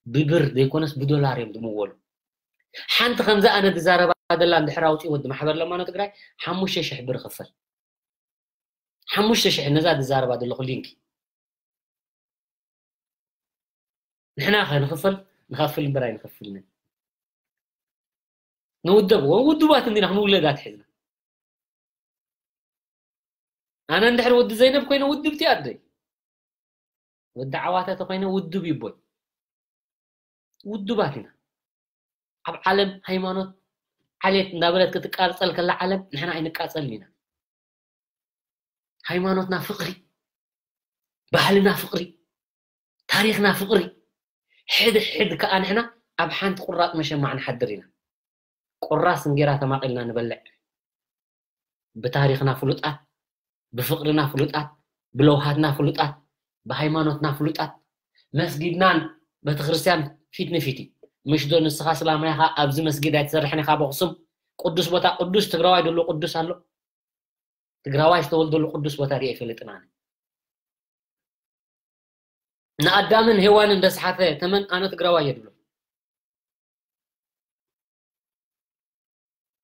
ብብር ዘይኮነስ ብዶላር እዮም ዝምወሉ። ሓንቲ ከምዚ ኣነ ዝዛረባ ደላ እንድሕር ኣውፅኡ ወዲ ማሕበር ለማኖ ትግራይ ሓሙሽተ ሽሕ ብር ክፈል ሓሙሽተ ሽሕ ነዛ ዝዛረባ ዘለኹ ሊንክ ንሕና ከ ንኽፈል ንኸፍል እምበር ኣይንኸፍልን ንውደብ ወ ውዱባት እንዲና ክንውለድ ኣትሒዝና ኣነ እንድሕር ወዲ ዘይነብ ኮይነ ውድብቲ ኣደይ ወዲ ዓዋተ ተኮይነ ውዱብ ይቦይ ውዱባት ኢና ኣብ ዓለም ሃይማኖት ዓሌት እንዳበለት ክትቃርፀል ከላ ዓለም ንሕና ኣይንቃፀልን ኢና ሃይማኖትና ፍቅሪ ባህልና ፍቅሪ ታሪክና ፍቅሪ ሕድ ሕድ ከዓ ንሕና ኣብ ሓንቲ ቁራፅ መሸማዕ ንሓድር ኢና ቁራስ እንጌራ ተማቂልና ንበልዕ ብታሪክና ፍሉጣት ብፍቅርና ፍሉጣት ብለውሃትና ፍሉጣት ብሃይማኖትና ፍሉጣት መስጊድናን ቤተክርስትያን ፊት ንፊት እዩ ምሽ ዶ ንስኻ ስላማይ ኢኻ ኣብዚ መስጊድ ኣይትሰርሕን ኢኻ በክሱም ቅዱስ ቦታ ቅዱስ ትግራዋይ ደሎ ቅዱስ ኣሎ ትግራዋይ ዝተወልደሉ ቅዱስ ቦታ ሪኦ ይፈልጥን ኣነ ንኣዳምን ሄዋንን ደስሓተ ተመን ኣነ ትግራዋይ እየ ድብሎ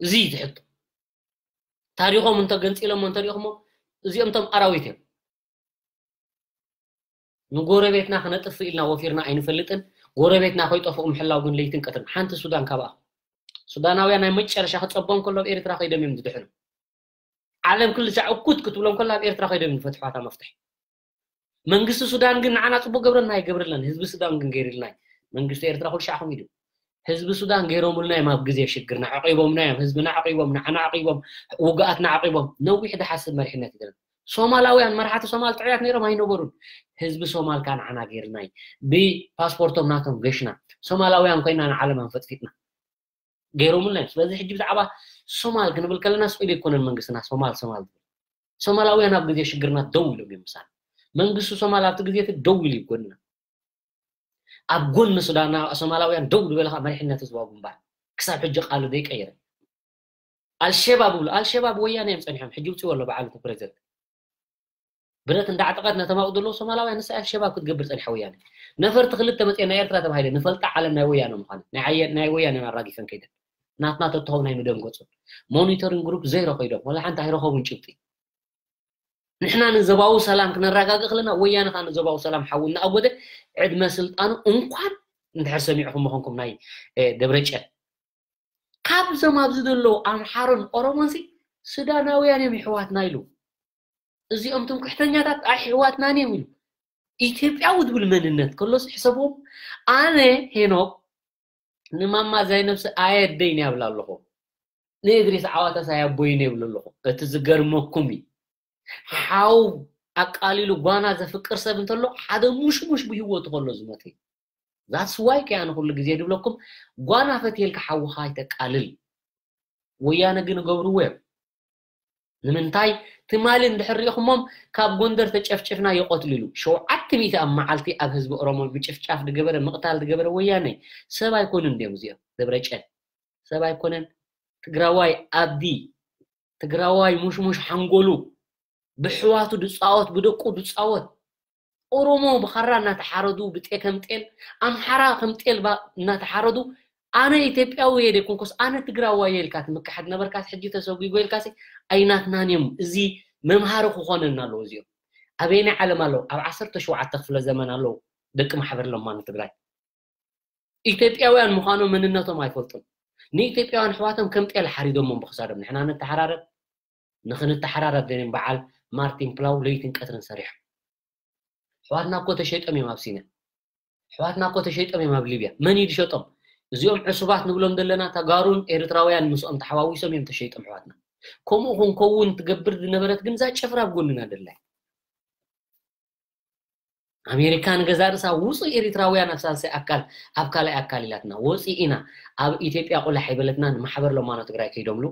እዚ እዩ ትሕቶ ታሪኾም እንተገንፂሎሞ እንተሪኢኹሞ እዚኦም ቶም ኣራዊት እዮም ንጎረቤትና ክነጥፍ ኢልና ወፊርና ኣይንፈልጥን ጎረቤትና ከይጠፍኡ ምሕላው ግን ለይትን ቀትርን ሓንቲ ሱዳን ካብኣ ሱዳናውያን ናይ መጨረሻ ክፀቦም ከሎ ኣብ ኤርትራ ከይዶም እዮም ዝድሕኑ ዓለም ክልሻዕ እኩት ክትብሎም ከላ ኣብ ኤርትራ ከይዶም ዝፈትሕዋ እታ መፍትሒ መንግስቲ ሱዳን ግን ንዓና ፅቡቅ ገብረና ኣይገብርለን ህዝቢ ሱዳን ግን ገይርልና እዩ መንግስቲ ኤርትራ ኩሉ ሻዕ ከሚዱ ህዝቢ ሱዳን ገይሮምልና እዮም ኣብ ግዜ ሽግርና ዓቂቦምና እዮም ህዝብና ዓቂቦም ንዓና ዓቂቦም ውግኣትና ዓቂቦም ነዊሕ ዝሓስብ መሪሕነት ይገርም ሶማላውያን መራሕቲ ሶማል ጥዑያት ነይሮም ኣይነበሩን ህዝቢ ሶማል ከዓ ንዓና ገይርና እዩ ብፓስፖርቶም ናቶም ገሽና ሶማላውያን ኮይና ንዓለም ኣንፈጥፊጥና ገይሮምልና እዮም ስለዚ ሕጂ ብዛዕባ ሶማል ክንብል ከለና ስኢሉ ኣይኮነን መንግስትና ሶማል ሶማል ዝብል ሶማላውያን ኣብ ግዜ ሽግርና ደው ኢሎም እዮም ምሳና መንግስቲ ሶማል ኣብቲ ግዜ እቲ ደው ኢሉ እዩ ጎንና ኣብ ጎኒ ሱዳና ሶማላውያን ደው ዝበለ ከዓ መሪሕነት ህዝባዊ ግንባር ክሳብ ሕጂ ቃሉ ዘይቀየረ ኣልሸባብ ብሉ ኣልሸባብ ወያነ እዮም ፀኒሖም ሕጂ ውፅኡ ኣሎ በዓሉ እቲ ፕሬዚደንት ብረት እንዳዕጠቐት ነተማኡ ዘለዎ ሶማላውያን ንሳ ኣልሸባብ ክትገብር ፀኒሓ ወያነ ነፈርቲ ክልተ መፅኤ ናይ ኤርትራ ተባሂለ ንፈልጣ ዓለም ናይ ወያነ ምዃነ ናይ ወያነ ኣራጊፈን ከይደን ናትና ተትኸውን ኣይምደንገጹን። ሞኒተሪንግ ግሩፕ ዜሮ ከይዶም፣ ወላ ሓንቲ ኣይረኸቡን ጭብጢ። ንሕና ንዞባዊ ሰላም ክነረጋግእ ከለና፣ ወያነ ኸኣ ንዞባዊ ሰላም ሓዊ እናኣጎደ ዕድመ ስልጣኑ እንኳን እንድሕር ሰሚዕኹም ምኾንኩም ናይ፣ እ፣ ደብረጨን። ካብዞም ኣብዚ ዘለዉ ኣምሓሮን ኦሮሞንሲ ሱዳናውያን እዮም የሕዋትና ኢሉ። እዚኦም ትምክሕተኛታት ኣሕዋትናን እዮም ኢሉ። ኢትዮጵያዊ ዝብል መንነት ከሎስ ሕሰብዎም። ኣነ ሄኖክ ንማማ ዛይነብሲ ኣየደይን እያ እብላ ኣለኹ። ንእድሪስ ዓዋተስ ኣየቦይን እየ እብል ኣለኹ። እቲ ዝገርመኩም እዩ። ሓው ኣቃሊሉ ጓና ዘፍቅር ሰብ እንተሎ ሓደ ሙሽሙሽ ብህይወቱ ከሎ ዝሞተ እዩ። That's why ከያ ንኹሉ ግዜ ድብለኩም ጓና ፈትየልካ ሓውኻ ኣይተቃልል። ወያነ ግን እገብርዎ እዮም። ንምንታይ ትማሊ እንድሕር ሪኢኹሞም ካብ ጎንደር ተጨፍጭፍና ይቐትሉ ኢሉ ሸውዓተ ሚእቲ ኣብ መዓልቲ ኣብ ህዝቢ ኦሮሞ ምጭፍጫፍ ዝገበረ ምቕታል ዝገበረ ወያነ ሰብ ኣይኮኑን ድዮም እዚኦም ደብረጨን ሰብ ኣይኮነን ትግራዋይ ኣብዲ ትግራዋይ ሙሽሙሽ ሓንጎሉ ብሕዋቱ ድፃወት ብደቁ ድፃወት ኦሮሞ ብኻራ እናተሓረዱ ብጤ ከም ጤል ኣምሓራ ከም ጤል እናተሓረዱ ኣነ ኢትዮጵያዊ እየ ደይኮንኩስ ኣነ ትግራዋይ እየ ኢልካ ትምክሐት ነበርካስ ሕጂ ተሰጒጎ ኢልካሲ ኣይናትናን እዮም። እዚ መምሃሪ ክኾነና ኣለዎ። እዚኦም ኣበየናይ ዓለም ኣለዉ? ኣብ ዓሰርተ ሸውዓተ ክፍለ ዘመን ኣለዉ ደቂ ማሕበር ለማኒ ትግራይ። ኢትዮጵያውያን ምዃኖም መንነቶም ኣይፈልጡን። ንኢትዮጵያውያን ኣሕዋቶም ከም ጤል ሓሪዶሞም ብኽሳዶም ንሕና ንተሓራረድ ንኽንተሓራረድ ደልዮም በዓል ማርቲን ፕላው ለይትን ቀትርን ሰሪሖም። ኣሕዋትና እኮ ተሸይጦም እዮም ኣብ ሲነ። ኣሕዋትና እኮ ተሸይጦም እዮም ኣብ ሊብያ። መን እዩ ዝሸጦም? እዚኦም ዕሱባት ንብሎም ዘለና ተጋሩን ኤርትራውያን ምስኦም ተሓዋዊሶም እዮም ተሸይጦም ኣሕዋትና። ከምኡ ክንከውን ትገብር ዝነበረት ግን እዛ ጭፍራ ኣብ ጎንና ደላይ ኣሜሪካ ንገዛ ርእሳ ውፁ ኤሪትራውያን ኣብ ሳልሳይ ኣካል ኣብ ካልኣይ ኣካል ኢላትና ወፂ ኢና ኣብ ኢትዮጵያ ቁላሕ ይበለትና ንማሕበር ለማኖ ትግራይ ከይዶምሉ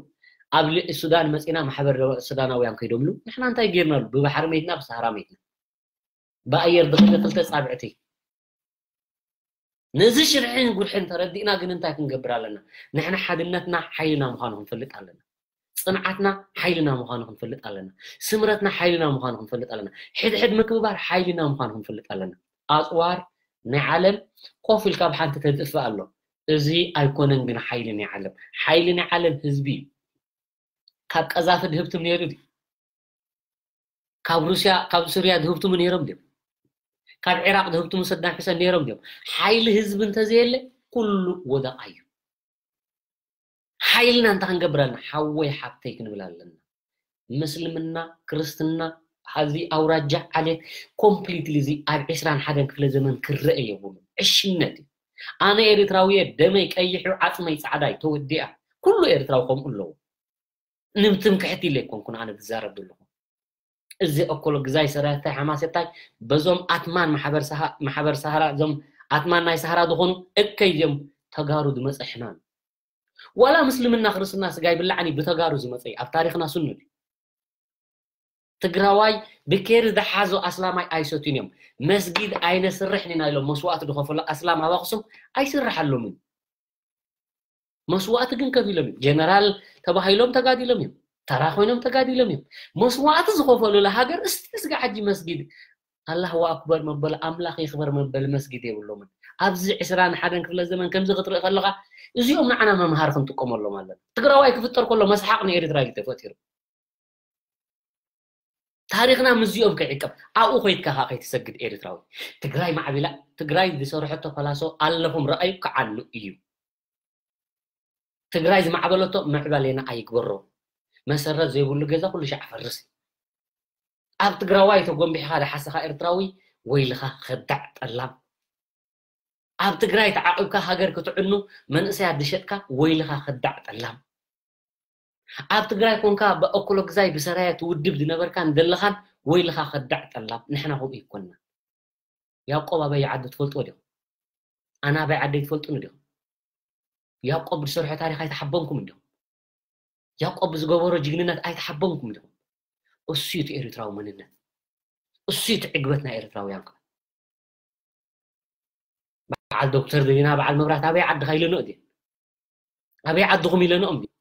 ኣብ ሱዳን መፂና ማሕበር ሱዳናውያን ከይዶምሉ ንሕና እንታይ ጌርናሉ ብባሕሪ መይትና ብሰሃራ መይትና ብኣየር ድኽነ ክልተ ፃብዕቲ ነዚ ሽርሕን ጉርሕን ተረዲእና ግን እንታይ ክንገብር ኣለና ንሕና ሓድነትና ሓይልና ምዃኑ ክንፈልጥ ኣለና ፅንዓትና ሓይልና ምዃኑ ክንፈልጥ ኣለና። ስምረትና ሓይልና ምዃኑ ክንፈልጥ ኣለና። ሕድሕድ ምክብባር ሓይልና ምዃኑ ክንፈልጥ ኣለና። ኣፅዋር ናይ ዓለም ኮፍ ኢልካ ብሓንቲ ተጥፍእ ኣሎ። እዚ ኣይኮነን ግን ሓይሊ ናይ ዓለም። ሓይሊ ናይ ዓለም ህዝቢ እዩ። ካብ ቀዛፊ ድህብትም ነይሩ ድዩ? ካብ ሩስያ ካብ ሱርያ ድህብትሙ ነይሮም ድዮም? ካብ ዒራቅ ድህብትሙ ሰዳም ሑሰን ነይሮም ድዮም? ሓይሊ ህዝቢ እንተዘየለ ኩሉ ወደቃ እዩ። ሓይልና እንታይ ክንገብር ኣለና ሓወይ ሓብተይ ክንብል ኣለና። ምስልምና ክርስትና ሀዚ ኣውራጃ ዓሌት ኮምፕሊትሊ እዚ ኣብ ዕስራን ሓደን ክፍለ ዘመን ክረአ የብሉ ዕሽነት እዩ። ኣነ ኤርትራዊ እየ ደመይ ቀይሕ እዩ ዓፅመይ ፃዕዳ እዩ ተወዲኣ ኩሉ ኤርትራዊ ከምኡ ኣለዎ። ንትምክሕቲ ኢለ ኣይኮንኩን ኣነ ዝዛረብ ዘለኹ እዚ ኦኮሎግዛይ ሰራሕታይ ሓማሴታይ በዞም ኣትማን ማሕበር ሳሃራ እዞም ኣትማን ናይ ሳሃራ ዝኾኑ እከይ እዚኦም ተጋሩ ዝመፀ ሕማም ዋላ ምስልምና ክርስትና ስጋ ይብላዕኒ ብተጋሩ ዝመፀ እዩ ኣብ ታሪክና ስኑድ ትግራዋይ ብኬሪ ዝሓዞ ኣስላማይ ኣይሰቱን እዮም መስጊድ ኣይነስርሕን ኢና ኢሎም መስዋእቲ ዝኸፈሉ ኣስላም ኣብ ኣክሱም ኣይስርሓሎምን መስዋእቲ ግን ከፊሎም እዮም ጀነራል ተባሂሎም ተጋዲሎም እዮም ተራ ኮይኖም ተጋዲሎም እዮም መስዋእቲ ዝኸፈሉ ለሃገር እስቲ ስጋ ሕጂ መስጊድ ኣላህ ወኣክበር መበል ኣምላኽ ይኽበር መበል መስጊድ የብሎምን ኣብዚ ዕስራን ሓደን ክፍለ ዘመን ከምዚ ክትርኢ ከለኻ እዚኦም ንዓና መምሃር ክንጥቀመሎም ኣለና ትግራዋይ ክፍጠር ከሎ መስሓቕ ንኤርትራ እዩ ተፈጢሩ ታሪኽና ምስዚኦም ከይዕቀብ ኣብኡ ኮይድካ ከዓ ከይትሰግድ ኤርትራዊ ትግራይ ማዕቢላ ትግራይ ዝሰርሐቶ ፈላሶ ኣለኹም ረኣዩ ክዓኑ እዩ ትግራይ ዝማዕበለቶ ምዕባሌና ኣይግበሮ መሰረት ዘይብሉ ገዛ ኩሉ ሻዕ ፈርስ ኣብ ትግራዋይ ተጎንቢሕኻ ደሓሰኻ ኤርትራዊ ወይልኻ ኸዳዕ ጠላም ኣብ ትግራይ ተዓቂብካ ሃገር ክትዕኑ መንእሰያት ዝሸጥካ ወይልኻ ኸዳዕ ጠላም ኣብ ትግራይ ኮንካ ብኦኮሎግዛይ ብሰራየ ትውድብ ዝነበርካን ዘለኻን ወይልኻ ኸዳዕ ጠላም ንሕና ከምኡ ይኮንና ያቆብ ኣበይ ዓዲ ትፈልጥዎ ዲኹም ኣነ ኣበይ ዓደይ ትፈልጡኒ ዲኹም ያቆብ ዝሰርሖ ታሪክ ኣይተሓበንኩም እንዲኹም ያቆብ ዝገበሮ ጅግንነት ኣይተሓበንኩም እንዲኹም እሱ እቲ ኤርትራዊ መንነት እሱ እቲ ዕግበት ናይ ኤርትራውያን ከ በዓል ዶክተር ደሊና በዓል መብራት ኣበይ ዓድኻ ኢለንኦ ድየ ኣበይ ዓድኹም ኢለንኦም ድየ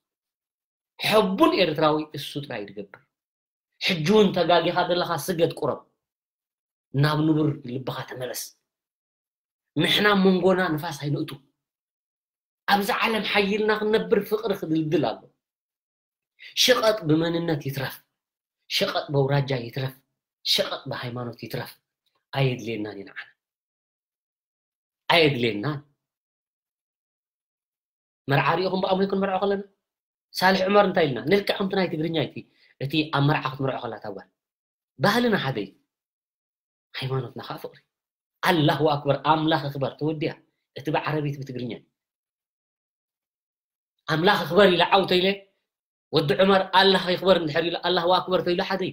ሕቡን ኤርትራዊ እሱ ጥራይ ዝገብር ሕጂ እውን ተጋጊኻ ዘለኻ ስገድ ቁረብ ናብ ንቡር ልብኻ ተመለስ ንሕና መንጎና ንፋስ ኣይንእቱ ኣብዚ ዓለም ሓይልና ክንነብር ፍቕሪ ክድልድል ኣሎ። ሸቐጥ ብመንነት ይትረፍ፣ ሸቐጥ በውራጃ ይትረፍ፣ ሸቐጥ ብሃይማኖት ይትረፍ፣ ኣየድልየናን እዩ ንዓና። ኣየድልየናን። መርዓ ሪኢኹም ብኣምሆይ ክንመርዖ ከለና፣ ሳልሕ ዑመር እንታይ ኢልና? ንልክዕ ከምቲ ናይ ትግርኛ እቲ፣ እቲ ኣብ መርዓ ክትምርዖ ከላ እታ ጓል። ባህልና ሓደ እዩ። ሃይማኖትና ከዓ ፍቕሪ። ኣላሁ ኣክበር፣ ኣምላኽ ኣኽበር፣ ተወዲኣ። እቲ ብዓረቢት ብትግርኛ። ኣምላኽ ኣኽበር ኢለ ዓው ተይለ፣ ወዲ ዑመር ኣላህ ይኽበር እንድሕር ኢሉ ኣላሁ ኣክበር ተይሉ ሓደ እዩ።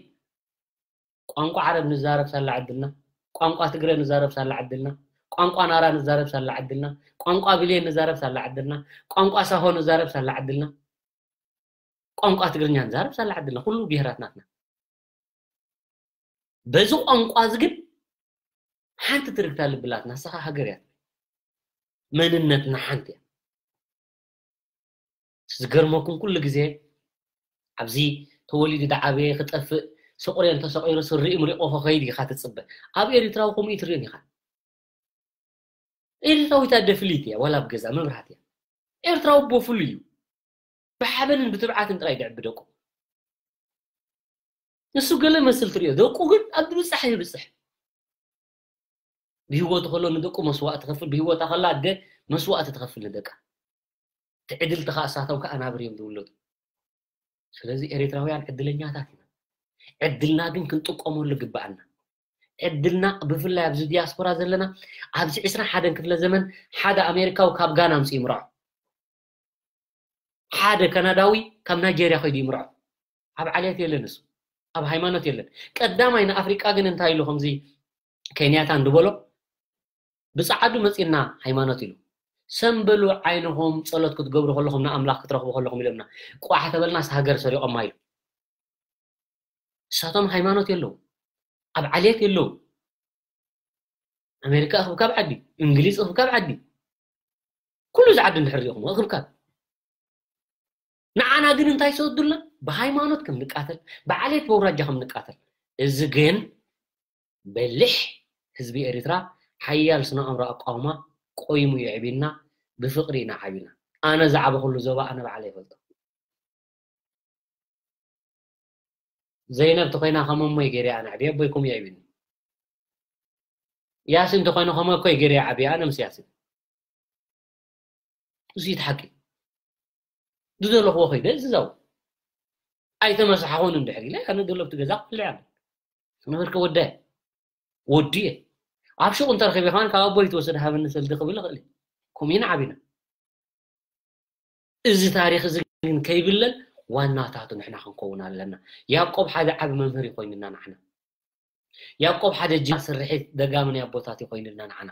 ቋንቋ ዓረብ ንዛረብ ሳላ ዕድልና፣ ቋንቋ ትግረ ንዛረብ ሳላ ዕድልና፣ ቋንቋ ናራ ንዛረብ ሳላ ዕድልና፣ ቋንቋ ብሌን ንዛረብ ሳላ ዕድልና፣ ቋንቋ ሳሆ ንዛረብ ሳላ ዕድልና፣ ቋንቋ ትግርኛ ንዛረብ ሳላ ዕድልና፣ ኩሉ ብሄራት ናትና። በዚ ቋንቋ እዚ ግን ሓንቲ ትርግታ ልብላትና፣ ንስኻ ሃገር እያ። መንነትና ሓንቲ እያ። ዝገርመኩም ኩሉ ግዜ ኣብዚ ተወሊዱ ደዓበየ ክጠፍእ ስቑሬ እንተሰቑሩ ስሪኡ ምሪቑ ክኸይድ ኢኻ ትጽበ። ኣብ ኤሪትራዊ ከምኡ ይትርእን ኢኻ። ኤርትራዊት ኣደ ፍልይቲ እያ፣ ዋላ ኣብ ገዛ መብራህቲ እያ። ኤርትራዊ ኣቦ ፍሉይ እዩ። ብሓበንን ብትብዓትን ጥራይ ደዕቢ ደቁ። ንሱ ገለ መስል ትርእዮ፣ ደቁ ግን ኣብ ድብጻሕ ይብጽሕ። ብህይወቱ ከሎ ንደቁ መስዋእቲ ትኸፍል፣ ብህይወታ ከላ ኣደ መስዋእቲ ትኸፍል ንደቃ። ትዕድልቲ ከኣ እሳቶም ከኣ ናብር እዮም ዝውለዱ። ስለዚ ኤሪትራውያን ዕድለኛታት ኢና። ዕድልና ግን ክንጥቀመሉ ግብኣና። ዕድልና ብፍላይ ኣብዚ ዲያስፖራ ዘለና ኣብዚ ዕስራን ሓደን ክፍለ ዘመን ሓደ ኣሜሪካዊ ካብ ጋና ኣምጽኡ ይምርዖ። ሓደ ካናዳዊ ካብ ናይጀርያ ከይዱ ይምርዖ። ኣብ ዓሌት የለን እሱ። ኣብ ሃይማኖት የለን። ቀዳማይ ንኣፍሪቃ ግን እንታይ ኢሉ ከምዚ ኬንያታ እንድበሎ ብጸዓዱ መጺና ሃይማኖት ኢሉ። ሰምበሉ ዓይንኹም ጸሎት ክትገብሩ ከለኹም ንኣምላኽ ክትረኽቡ ከለኹም ኢሎምና። ቋሕ ተበልናስ ሃገር ሰሪቖማ ኢሉ። እሳቶም ሃይማኖት የለዉ። ኣብ ዓሌት የለዉ። ኣሜሪካ እኽብካብ ዓዲ፣ እንግሊዝ እኽብካብ ዓዲ። ኩሉ እዚ ዓዲ እንድሕር ሪኢኹም እኽብካብ። ንዓና ግን እንታይ ሰወዱልና? ብሃይማኖት ከም ንቃተል፣ ብዓሌት በውራጃ ከም ንቃተል። እዚ ግን በሊሕ ህዝቢ ኤሪትራ ሓያል ስነ ኣእምሮ ኣቃውማ ቆይሙ የዕቢና፣ ብፍቕሪ ኢና ዓቢና። ኣነ ዝዓበኹሉ ዞባ ኣነ ባዕለ ይፈልጦ። ዘይነብ ተኾይና ከመሞይ ገይረ ኣነ ዓብየ ኣቦይ ከምኡ የዕቢኒ። ያሲን ተኾይኑ ከመኮይ ገይረ ዓብየ ኣነ ምስ ያሲን። እዚ እዩ እቲ ሓቂ። ዝደለኽዎ ከይደ ዝዛው። ኣይተመሳሓኹን እንድሕር ኢለ ኣነ ደለብቲ ገዛ ክፍልዕ ኣለ። ነበርከ ወደ ወዲ እየ። ኣብ ሹቕ እንተረኺበ ከማን ካብ ኣቦይ ትወስድ ሃበኒ ሰልዲ ክብል እኽእል እየ። ከምኡ ኢና ዓቢና። እዚ ታሪኽ እዚ ግን ከይብለል ዋናታቱ ንሕና ክንከውን ኣለና። ያዕቆብ ሓደ ዓቢ መምህር ይኮይንና ንዓና። ያዕቆብ ሓደ ጅግና ስርሒት ደጋሚ ናይ ኣቦታት ይኮይንና ንዓና።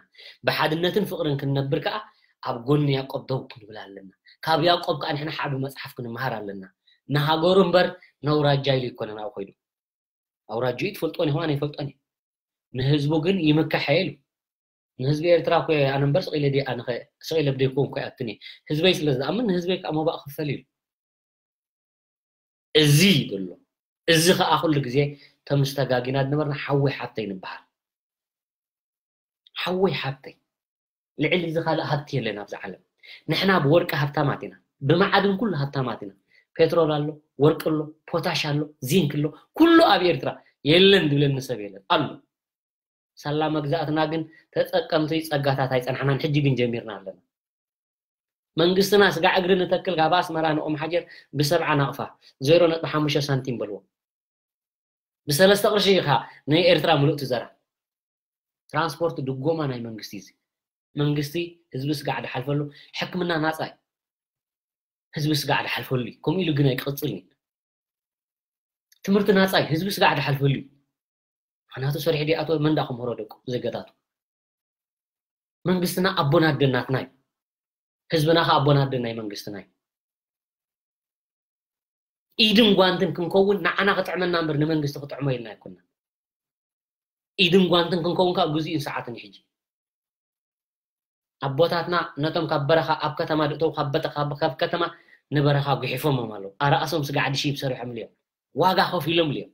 ብሓድነትን ፍቕርን ክንነብር ከኣ ኣብ ጎኒ ያዕቆብ ደው ክንብል ኣለና። ካብ ያዕቆብ ከኣ ንሕና ዓቢ መጽሓፍ ክንመሃር ኣለና። ንሃገሩ እምበር ነውራጃ ኢሉ ይኮነን ኣብኡ ኮይዱ። ኣውራጅኡ ትፈልጦን ኢኹም፣ ኣነ ይፈልጦን እየ። ንህዝቡ ግን ይምካሕ እየ ኢሉ። ንህዝቢ ኤርትራ እኮ ኣነ እምበር ስቕ ኢለ ደይ-፣ ኣነ ኸ-፣ ስቕ ኢለ ብደይኮን እኮ ይኣትን እየ። ህዝበይ ስለ ዝኣምን ንህዝበይ ከዓ መባእ ክፈል ኢሉ። እዚ እዩ ዘሎ። እዚ ከዓ ኩሉ ግዜ ተምስተጋጊና ዝነበርና ሓወይ ሓብተይ ንበሃል። ሓወይ ሓብተይ፣ ልዕሊ እዚ ካልእ ሃብቲ የለን ኣብዚ ዓለም። ንሕና ብወርቂ ሃብታማት ኢና፣ ብመዓድን ኩሉ ሃብታማት ኢና። ፔትሮል ኣሎ፣ ወርቂ ኣሎ፣ ፖታሽ ኣሎ፣ ዚንክ ኣሎ፣ ኩሉ ኣብ ኤርትራ የለን ዝብለኒ ሰብ የለን፣ ኣሎ። ሳላ መግዛእትና ግን ተጠቀምቲ ጸጋታት ኣይጸናሕናን፣ ሕጂ ግን ጀሚርና ኣለና። መንግስትና ስጋዕ እግሪ ንተክል ካብ ኣስመራ ንኦም ሓጀር ብሰብዓ ናቕፋ፣ ዜሮ ነጥቢ ሓሙሽተ ሳንቲም በልዎ። ብሰለስተ ቅርሺ ኢኻ ናይ ኤርትራ ምሉእ ትዘራ። ትራንስፖርት ድጎማ ናይ መንግስቲ እዚ። መንግስቲ ህዝቢ ስጋዕ ድሓልፈሉ፣ ሕክምና ናጻ እዩ። ህዝቢ ስጋዕ ድሓልፈሉ እዩ። ከምኡ ኢሉ ግን ኣይቅጽልን እዩ። ትምህርቲ ናጻ እዩ። ህዝቢ ስጋዕ ድሓልፈሉ እዩ። ምኽንያቱ ሰሪሑ ድኣተወ መን ደኣ ክምህሮ ደቁ ዜጋታቱ? መንግስትና ኣቦን ኣደን ናትና እዩ። ህዝብና ከኣ ኣቦን ኣደን ናይ መንግስትና እዩ። ኢድን ጓንትን ክንከውን ንዓና ክጥዕመና እምበር ንመንግስቲ ክጥዕሞ ኢልና ኣይኮንና። ኢድን ጓንትን ክንከውን ከኣ ግዜኡን ሰዓትን እዩ ሕጂ። ኣቦታትና ነቶም ካብ በረኻ ኣብ ከተማ ድእተው ካብ በተ-፣ ካብ፣ ካብ ከተማ ንበረኻ ጉሒፎሞም ኣለዉ። ኣርኣሶም ስጋዕ ድሺብ ሰሪሖምሉ እዮም። ዋጋ ከፊሎምሉ እዮም።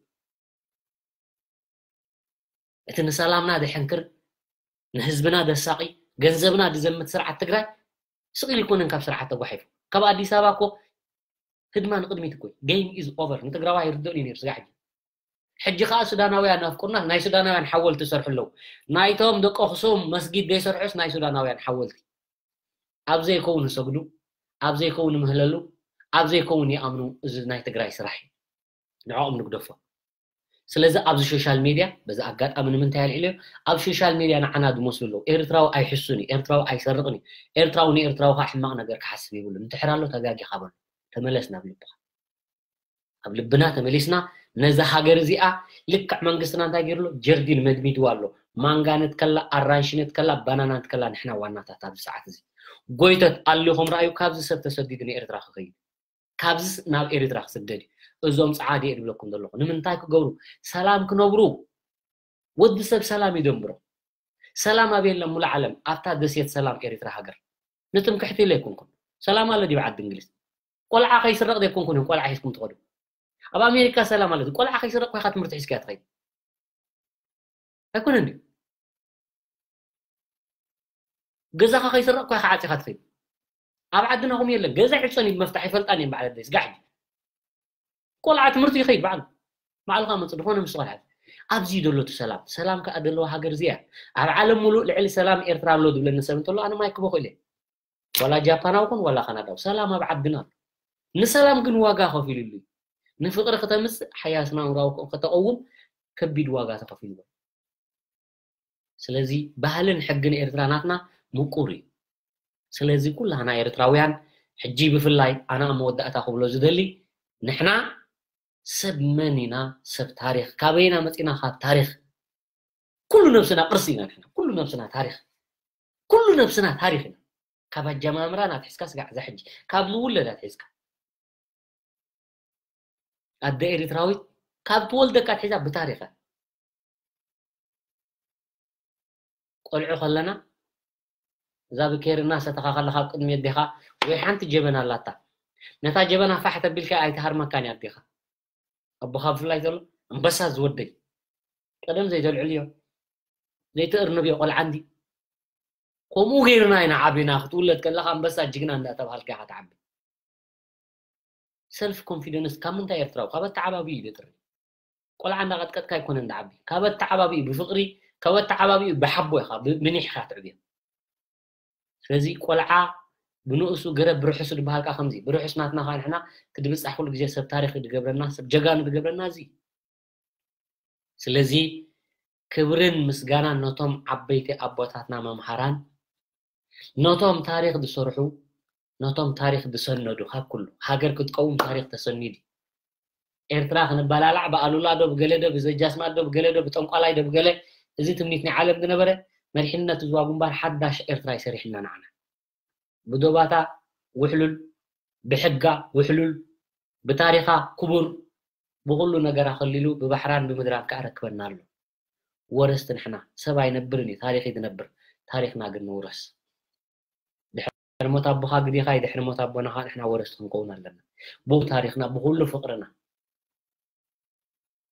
እቲ ንሰላምና ድሕንክር፣ ንህዝብና ደሳቒ፣ ገንዘብና ድዘምት ስርዓት ትግራይ ስቕ ኢሉ ኣይኮነን ካብ ስርዓት ተጓሒፉ። ካብ ኣዲስ ኣበባ እኮ ህድማ ንቕድሚት እኮ እዩ። Game is over። ንትግራዋይ ይርድእን እዩ ነይሩ ስጋዕ ሕጂ። ሕጂ ከኣ ሱዳናውያን ኣፍቁርና ናይ ሱዳናውያን ሓወልቲ ይሰርሑ ኣለዉ። ናይቶም ደቂ ኣኽሱም መስጊድ ዘይሰርሑስ ናይ ሱዳናውያን ሓወልቲ። ኣብ ዘይከውን ይሰግዱ፣ ኣብ ዘይከውን ይምህለሉ፣ ኣብ ዘይከውን ይኣምኑ። እዚ ናይ ትግራይ ስራሕ እዩ። ንዕኦም ንግደፎ። ስለዚ ኣብዚ ሶሻል ሜድያ በዚ ኣጋጣሚ ንምንታይ ኣልዒለዮ? ኣብ ሶሻል ሜድያ ንዓና ዝመስሉ ኣለዉ። ኤርትራዊ ኣይሕሱን እዩ፣ ኤርትራዊ ኣይሰርቕን እዩ፣ ኤርትራዊ ንኤርትራዊ ከዓ ሕማቕ ነገር ክሓስብ የብሉን። እንድሕር ኣሎ ተጋጊኻ በሎ፣ ተመለስ ናብ ልብኻ። ኣብ ልብና ተመሊስና ነዛ ሃገር እዚኣ ልክዕ መንግስትና እንታይ ገይሩ ኣሎ? ጀርዲን መድሚድዋ ኣሎ። ማንጋ ንትከላ፣ ኣራንሺ ንትከላ፣ ባናና ንትከላ ንሕና ዋናታት ኣብዚ ሰዓት እዚ። ጎይተት ኣሊኹም ረኣዩ፣ ካብዚ ሰብ ተሰዲዱ ንኤርትራ ክኸይድ። ካብዚ ናብ ኤርትራ ክስደድ እዩ። እዞም ጸዓዱ እየ ዝብለኩም ዘለኹ። ንምንታይ ክገብሩ? ሰላም ክነብሩ። ወዲ ሰብ ሰላም ይደንብሮ። ሰላም ኣብ የለን ሙሉ ዓለም፣ ኣብታ ደሴት ሰላም ኤርትራ ሃገር። ንትምክሕቲ ኢለ ኣይኮንኩን። ሰላም ኣሎ ድዩ ዓዲ እንግሊዝ? ቆልዓ ከይስረቕ ዘይኮንኩን እዮም ቆልዓ ሒዝኩም ትኸዱ። ኣብ ኣሜሪካ ሰላም ኣሎ ድዩ? ቆልዓ ከይስረቕ ኮይካ ትምህርቲ ሒዝካ ትኸይድ። ኣይኮነን ድዩ? ገዛኻ ከይስረቕ ኮይካ ዓጺኻ ትኸይድ። ኣብ ዓድና ከምኡ የለን። ገዛ ይሕጸን እዩ መፍታሕ ይፈልጣን እየን በዓል ኣደይ። ስጋዕ ሕጂ። ቆልዓ ትምህርቲ ይኸይድ ባዕሉ። ባዕልኻ መጽእ፣ ዝኾነ ምስ ቆልዓ። ኣብዚ እዩ ዘሎ እቲ ሰላም። ሰላም ከኣ ዘለዎ ሃገር እዚኣ። ኣብ ዓለም ሙሉእ ልዕሊ ሰላም ኤርትራ ኣሎ ዝብለኒ ሰብ እንተሎ ኣነ ማይ ክቦ ክእል እየ። ዋላ ጃፓናዊ ኩን ዋላ ካናዳዊ። ሰላም ኣብ ዓድና ኣሎ። ንሰላም ግን ዋጋ ከፊሉሉ እዩ። ንፍቕሪ ከተምጽእ ሓያስና ኣእምራዊ ከተቐውም ከቢድ ዋጋ ተኸፊልዎ። ስለዚ ባህልን ሕግን ኤርትራ ናትና ምቁር እዩ። ስለዚ ኩላና ኤርትራውያን ሕጂ ብፍላይ ኣነ ኣብ መወዳእታ ክብሎ ዝደሊ ንሕና ሰብ መን ኢና? ሰብ ታሪኽ። ካበይና መጺና? ካብ ታሪኽ። ኩሉ ነብስና ቅርሲ ኢና ንሕና። ኩሉ ነብስና ታሪኽ። ኩሉ ነብስና ታሪኽ ኢና። ካብ ኣጀማምራና ኣትሒዝካ ስጋዕ እዛ ሕጂ ካብ ዝውለድ ኣትሒዝካ ኣደ ኤርትራዊት ካብ ትወልደካ ኣትሒዛ ብታሪኻ ቆልዑ ከለና እዛ ብኬር እናሰተኻ ከለኻ ኣብ ቅድሚ ኣዴኻ ወይ ሓንቲ ጀበና ኣላታ። ነታ ጀበና ፋሕ ተቢልካ ኣይትሃርመካን እያ ኣዴኻ። ኣቦኻ ብፍላይ ዘሎ ኣንበሳ ዝወደይ ቀደም ዘይተልዕልዮ ዘይተእርንብዮ ቆልዓ እንዲ። ከምኡ ገይርና ኢና ዓቢና። ክትውለድ ከለኻ ኣንበሳ ጅግና እንዳተባሃልካ ኢኻ ትዓቢ። ሰልፍ ኮንፊደንስ ካብ ምንታይ ኤርትራዊ? ካብ ኣተዓባቢ እዩ ዝጥሪ። ቆልዓ እንዳቐጥቀጥካ ኣይኮነን ዝዓቢ። ካብ ኣተዓባቢ እዩ ብፍቕሪ፣ ካብ ኣተዓባቢ እዩ ብሓቦ ኢኻ፣ ብ-፣ ብኒሕኻ ትዕብዮ። ስለዚ ቆልዓ ብንኡሱ ገረብ ብርሑሱ ዝበሃልካ ከምዚ፣ ብርሑስ ናትና ኸዓ ንሕና ክድብጻሕ ኩሉ ግዜ ሰብ ታሪኽ ዝገብረና፣ ሰብ ጀጋኑ ዝገብረና እዚ እዩ። ስለዚ ክብርን ምስጋናን ነቶም ዓበይቲ ኣቦታትና መምሃራን፣ ነቶም ታሪኽ ዝሰርሑ፣ ነቶም ታሪኽ ዝሰነዱ፣ ካብ ኩሉ ሃገር ክትቀውም ታሪኽ ተሰኒዱ። ኤርትራ ክንበላላዕ ብኣሉላ ዶ ብገለ ዶ ብዘጃስማት ዶ ብገለ ዶ ብጠንቋላይ ዶ ብገለ፣ እዚ ትምኒት ናይ ዓለም ዝነበረ መሪሕነት ዝዋ ግንባር ሓዳሽ ኤርትራ ይሰሪሕና ንዓና። ብዶባታ ውሕሉል፣ ብሕጋ ውሕሉል፣ ብታሪኻ ክቡር፣ ብኹሉ ነገራ ከሊሉ ብባሕራን ብምድራን ከኣ ረክበና ኣሎ። ወረስቲ ንሕና። ሰብ ኣይነብርን እዩ፣ ታሪኽ እዩ ዝነብር። ታሪኽና ግን ንውረስ። ድሕሪ ሞት ኣቦኻ ግዲኻ እዩ፣ ድሕሪ ሞት ኣቦና ኸኣ ንሕና ወረስቲ ክንከውን ኣለና። ብኡ ታሪኽና፣ ብኹሉ ፍቕርና።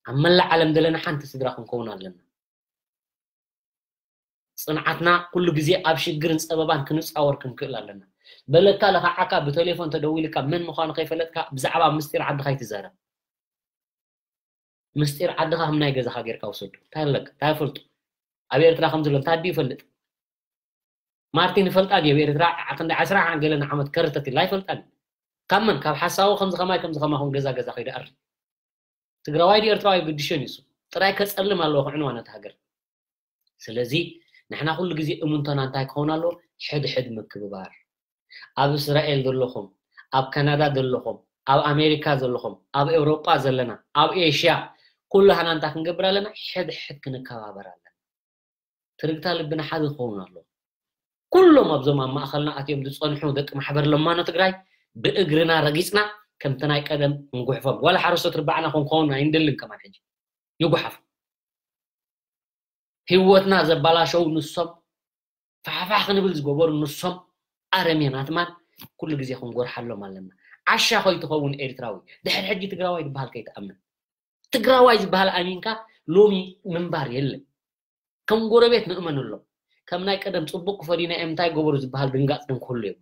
ኣብ መላእ ዓለም ዘለና ሓንቲ ስድራ ክንከውን ኣለና። ጽንዓትና ኩሉ ግዜ ኣብ ሽግርን ጸበባን ክንጻወር ክንክእል ኣለና። በለካ ለኻዓካ ብቴሌፎን ተደዊልካ መን ምዃኑ ከይፈለጥካ ብዛዕባ ምስጢር ዓድኻ ኣይትዛረብ። ምስጢር ዓድኻ ከም ናይ ገዛኻ ጌርካ ውሰዱ። እንታይ ኣለካ? እንታይ ይፈልጡ? ኣብ ኤርትራ ከም ዘሎ እንታይ ኣዲ ይፈልጥ? ማርቲን ይፈልጣ ድዩ? ኣብ ኤርትራ ክንዲ ዓስራ ገለን ዓመት ከርተት ኢላ ኣይፈልጣን። ካብ መን? ካብ ሓሳዊ ከምዚ ከማይ ከምዚ ከማኹም ገዛ ገዛ ከይዱ ኣሪ። ትግራዋይ ድዩ ኤርትራዊ ግድሽን እዩ እሱ። ጥራይ ከጸልም ኣለዎ ክዕንዋ ነቲ ሃገር። ስለዚ ንሕና ኩሉ ግዜ እምንቶና እንታይ ክኸውን ኣለዎ? ሕድሕድ ምክብባር። ኣብ እስራኤል ዘለኹም፣ ኣብ ካናዳ ዘለኹም፣ ኣብ ኣሜሪካ ዘለኹም፣ ኣብ ኤውሮጳ ዘለና፣ ኣብ ኤሽያ፣ ኩላህና እንታይ ክንገብር ኣለና? ሕድሕድ ክንከባበር ኣለና። ትርግታ ልብና ሓደ ክኸውን ኣለዎ። ኩሎም ኣብዞም ኣብ ማእኸልና ኣትዮም ዝጸንሑ ደቂ ማሕበር ለማኖ ትግራይ ብእግርና ረጊጽና ከምቲ ናይ ቀደም ንጉሕፎም። ዋላ ሓረስቶት ርባዕና ክንከውን ኣይንደልን ከማን ሕጂ። ይጉሓፉ። ህይወትና ዘባላሸው ንሶም፣ ፋሕፋሕ ክንብል ዝገበሩ ንሶም፣ ኣረሜናት ማን ኩሉ ግዜ ክንጎርሓሎም ኣለና። ዓሻ ከይትኸውን ኤርትራዊ። ድሕሪ ሕጂ ትግራዋይ ዝበሃል ከይትኣምን። ትግራዋይ ዝበሃል ኣሚንካ ሎሚ ምንባር የለን። ከም ጎረቤት ንእመነሎም። ከም ናይ ቀደም ጽቡቕ ክፈድዩና እዮም እንታይ ገበሩ ዝበሃል ድንጋጽ ግን ክህሉ የብሉ።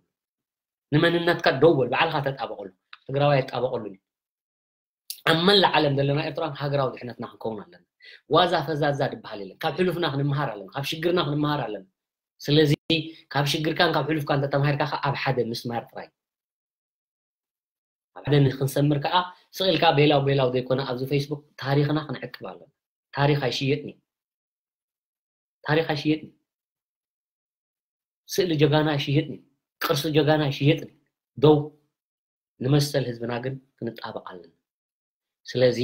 ንመንነትካ ደው በል፣ ባዕልኻ ተጣበቐሉ። ትግራዋይ ኣይጣበቐሉን እዩ። ኣብ መላእ ዓለም ዘለና ኤርትራውያን ሃገራዊ ድሕነትና ክንከውን ኣለና። ዋዛ ፈዛዛ ዝበሃል የለን። ካብ ሕሉፍና ክንመሃር ኣለና። ካብ ሽግርና ክንመሃር ኣለና። ስለዚ ካብ ሽግርካን ካብ ሕሉፍካን ተተማሂርካ ከኣ ኣብ ሓደ ምስማር ጥራይ። ኣብ ሓደ ንክንሰምር ከኣ ስቕ ኢልካ ቤላው ቤላው ዘይኮነ ኣብዚ ፌስቡክ ታሪኽና ክንዕቅብ ኣለና። ታሪኽ ኣይሽየጥን እዩ። ታሪኽ ኣይሽየጥን እዩ። ስእሊ ጀጋና ኣይሽየጥን እዩ። ቅርሲ ጀጋና ኣይሽየጥን እዩ። ደው ንመሰል ህዝብና ግን ክንጣበቕ ኣለና። ስለዚ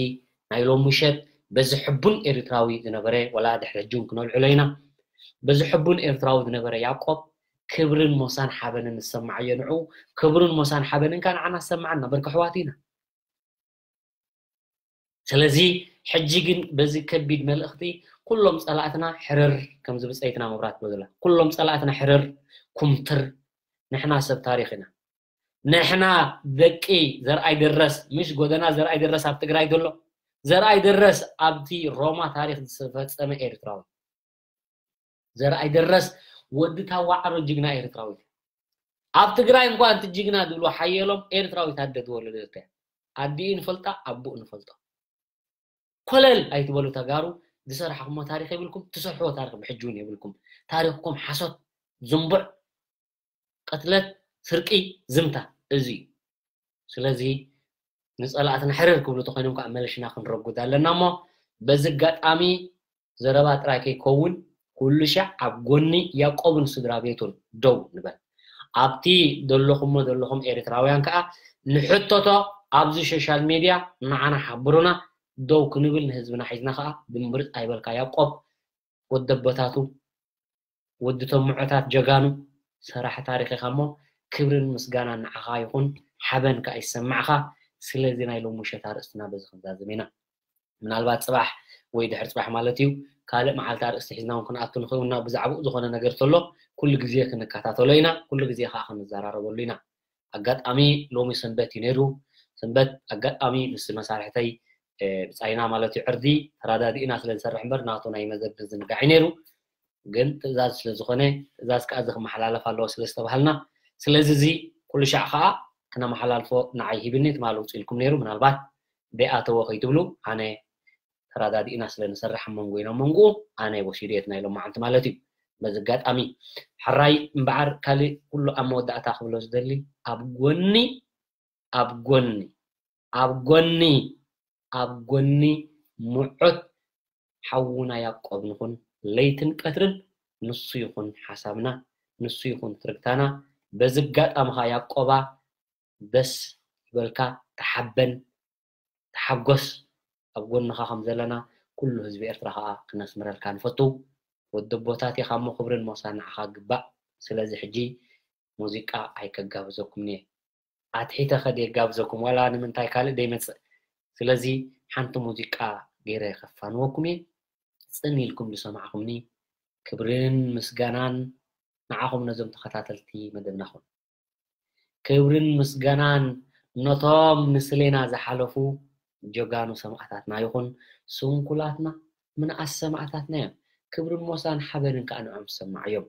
ናይ ሎም ምሸት በዚ ሕቡን ኤርትራዊ ዝነበረ፣ ወላ ድሕሪ ሕጂ እውን ክነልዕሎ ኢና፣ በዚ ሕቡን ኤርትራዊ ዝነበረ ያዕቆብ ክብርን ሞሳን ሓበንን ንሰማዓዮ ንዕኡ፣ ክብርን ሞሳን ሓበንን ከኣ ንዓና ዝሰማዓና ብርክ ኣሕዋት ኢና። ስለዚ ሕጂ ግን በዚ ከቢድ መልእኽቲ ኩሎም ጸላእትና ሕርር፣ ከምዚ ብጸይትና መብራት በሉላ፣ ኩሎም ጸላእትና ሕርር፣ ኩምትር፣ ንሕና ሰብ ታሪኽ ኢና። ንሕና ደቂ ዘርኣይ ደረስ፣ ምሽ ጎደና ዘርኣይ ደረስ ኣብ ትግራይ ዘሎ፣ ዘርኣይ ደረስ ኣብቲ ሮማ ታሪኽ ዝፈጸመ ኤርትራዊ። ዘርኣይ ደረስ ወዲ ታዋዕሮ ጅግና ኤርትራዊት። ኣብ ትግራይ እንኳ እቲ ጅግና ዝብሉ ሓየሎም ኤርትራዊት ኣደ ዝወለደት እያ። ኣዲኡ ንፈልጣ፣ ኣቡኡ ንፈልጦ። ኮለል ኣይትበሉ ተጋሩ፣ ዝሰራሕኩሞ ታሪኽ የብልኩም፣ ትሰርሕዎ ታሪኽ ብሕጂ እውን የብልኩም። ታሪኽኩም ሓሶት፣ ዝንቡዕ፣ ቅትለት፣ ስርቂ፣ ዝምታ፣ እዚ እዩ። ስለዚ ንጸላእትና ሕርር ክብሉ ተኾይኖም ከዓ መለሽና ክንረጉድ ኣለና እሞ፣ በዚ ኣጋጣሚ ዘረባ ጥራይ ከይከውን ኩሉ ሻዕ ኣብ ጎኒ ያዕቆብን ስድራ ቤቱን ደው ንበል። ኣብቲ ዘለኹሞ ዘለኹም ኤርትራውያን ከዓ ንሕተቶ ኣብዚ ሶሻል ሜድያ ንዓና ሓብሩና፣ ደው ክንብል ንህዝብና ሒዝና ከዓ ብምርፅ ኣይበልካ ያዕቆብ ወደቦታቱ ወዲ ቶም ምዑታት ጀጋኑ ሰራሕ ታሪኽ ኢኻ እሞ ክብርን ምስጋናን ንዓኻ ይኹን፣ ሓበን ከኣ ይሰማዕኻ። ስለዚ ናይ ሎሚ ምሸት ኣርእስትና በዚ ክንዛዝም ኢና። ምናልባት ጽባሕ ወይ ድሕሪ ጽባሕ ማለት እዩ ካልእ መዓልቲ ኣርእስቲ ሒዝና እውን ክንኣቱ ንኽእል ኢና። ብዛዕባኡ ዝኾነ ነገር ተሎ ኩሉ ግዜ ክንከታተሎ ኢና፣ ኩሉ ግዜ ከኣ ክንዘራረበሉ ኢና። ኣጋጣሚ ሎሚ ሰንበት እዩ ነይሩ። ሰንበት ኣጋጣሚ ምስ መሳርሕተይ ብጻይና ማለት እዩ ዕርዲ ተራዳዲእና ስለ ዝሰርሕ እምበር ናቱ ናይ መዘብ ዝንጋዕ እዩ ነይሩ። ግን ትእዛዝ ስለ ዝኾነ ትእዛዝ ከኣ እዚ ክመሓላለፍ ኣለዎ ስለ ዝተባሃልና፣ ስለዚ እዚ ኩሉ ሻዕ ከኣ ክነመሓላልፎ ንዓይ ሂብኒ። ትማሊ ውፅእ ኢልኩም ነይሩ፣ ምናልባት ደይኣተዎ ከይትብሉ ኣነ ተራዳዲእና ስለ ንሰርሕ ኣብ መንጎ ኢና መንጎኡ ኣነ ወሲደ እቲ ናይ ሎማዓንቲ ማለት እዩ። በዚ ኣጋጣሚ ሕራይ እምበዓር ካልእ ኩሉ ኣብ መወዳእታ ክብሎ ዝደሊ ኣብ ጎኒ ኣብ ጎኒ ኣብ ጎኒ ኣብ ጎኒ ምዑት ሓውና ያቆብ ንኹን። ለይትን ቀትርን ንሱ ይኹን ሓሳብና፣ ንሱ ይኹን ትርግታና። በዚ ኣጋጣሚ ኸዓ ያቆባ ደስ ይበልካ፣ ተሓበን ተሓጎስ። ኣብ ጎንኻ ከም ዘለና ኩሉ ህዝቢ ኤርትራ ኸዓ ክነስምረልካ ንፈቱ። ወዲ ኣቦታት ኢኻ እሞ ክብርን ሞሳን ንዓኻ ግባእ። ስለዚ ሕጂ ሙዚቃ ኣይከጋብዘኩምን እየ። ኣትሒተ ከ ደይጋብዘኩም ዋላ ንምንታይ ካልእ ደይመጽእ። ስለዚ ሓንቲ ሙዚቃ ገይረ ከፋንወኩም እየ። ጽን ኢልኩም ዝሰማዕኩምኒ ክብርን ምስጋናን ንዓኹም ነዞም ተኸታተልቲ መደብና ኹን። ክብርን ምስጋናን ነቶም ንስሌና ዝሓለፉ ጀጋኑ ሰማእታትና ይኹን ስንኩላትና ምንኣስ ሰማእታትና እዮም። ክብርን ሞሳን ሓበንን ከኣ ንዕኦም ዝሰማዓዮም።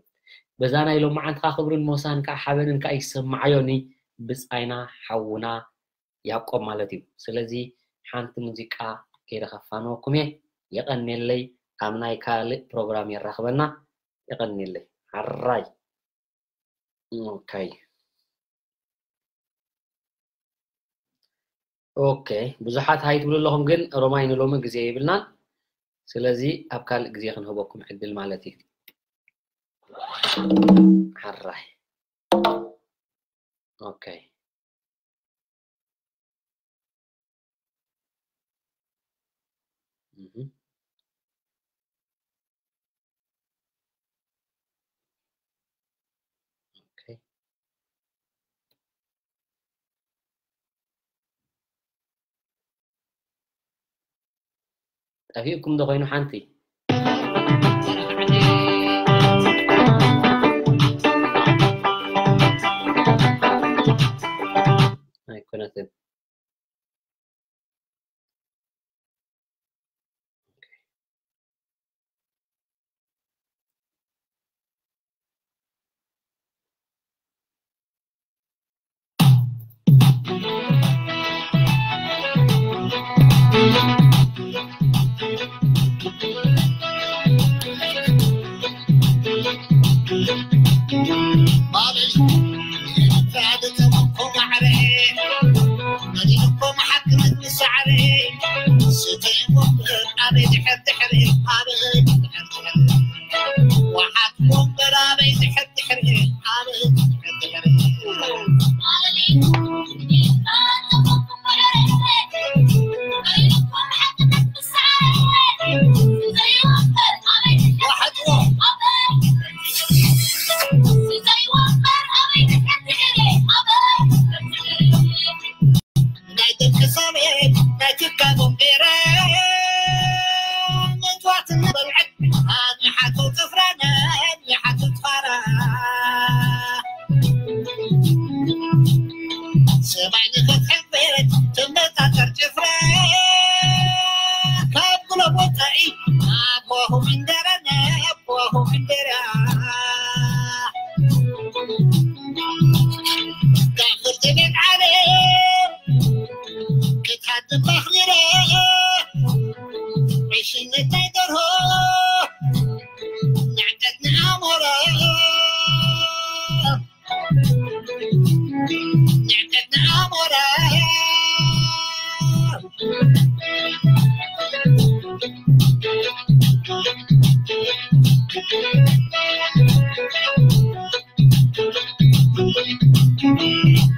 በዛ ናይ ሎማዓንትኻ ክብርን ሞሳን ከኣ ሓበንን ከኣ ይሰማዓዮ ኒ ብጻይና ሓውና ያቆብ ማለት እዩ። ስለዚ ሓንቲ ሙዚቃ ገይረ ከፋንወኩም እየ። የቐንየለይ። ኣብ ናይ ካልእ ፕሮግራም የራኽበና። የቐንየለይ። ሓራይ። ኦኬ። ኦኬ፣ ብዙሓት ሃይ ትብሉ ኣለኹም፣ ግን ሮማይ ንሎሚ ግዜ የብልናን። ስለዚ ኣብ ካልእ ግዜ ክንህበኩም ዕድል ማለት እዩ። ሓራይ። ኦኬ። እህ። ኦኬ። ጠፊእኩም ዶ ኮይኑ ሓንቲ? ኣይኮነትን። እባኽሊረ ዕሽነት ናይ ደርሆ ንዕቀት ንኣሞራ ንዕቀት ንኣሞራ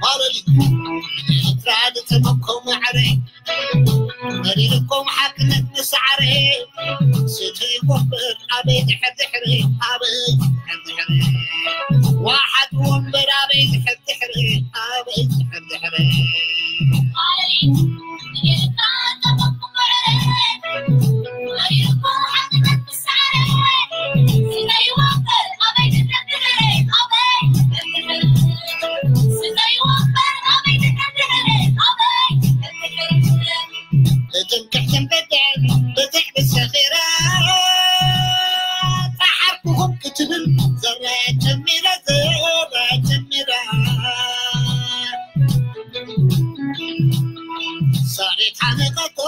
ማለት እዩ። ኤርትራ ዝጸመምኮ ማዕረ መሪርኩም ሓቅነት መሳዕረ ስትይ ወንበር ኣበይ ድሕር ድሕሪ ኣበይ ድሕር ድሕሪ ዋሓት ወንበር ኣበይ ድሕር ድሕሪ ኣበይ ድሕር ድሕሪ እትንክሕትን በድዕን ብትዕቢ ሰኺራ ጸሓርኩኹም ክትብል ዘራያ ጀሚራ ዘራያ ጀሚራ ሳሬት ሓነቐቶ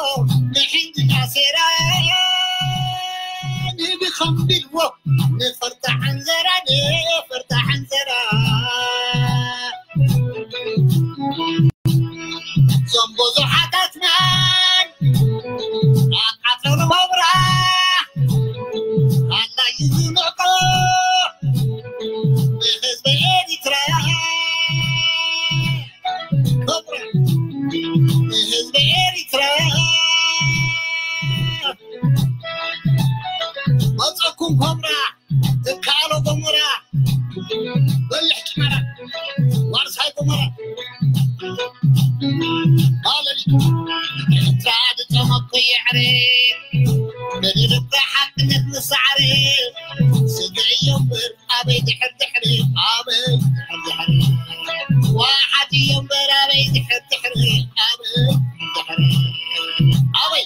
ንሕንዲ ኣሴራ ንብኸም ቢልዎ ንፈርታ ዓንዘራ ንፈርታ ዓንዘራ ዞም ብዙሓታትናን ኣቃጸሉ መብራ ኣላዩ ዝንዕቆ ንህዝቢ ኤሪትራ መብራ ንህዝቢ ኤሪትራ መጸኩም ኮብራ እካሎ ጎሞራ በልሕ ጭመራ ዋርሳይ ጎሞራ ማለት ኤርትራ ዝጠመኩ የዕሪ ምድርብራ ሓቅነት ንሳዕሪ ስግዒ እዮ እምበር ኣበይ ድሕር ድሕሪ ኣበይ ድሕር ድሕሪ ዋሓት እዮ እምበር ኣበይ ድሕር ድሕሪ ኣበይ ድሕር ድሕሪ ኣበይ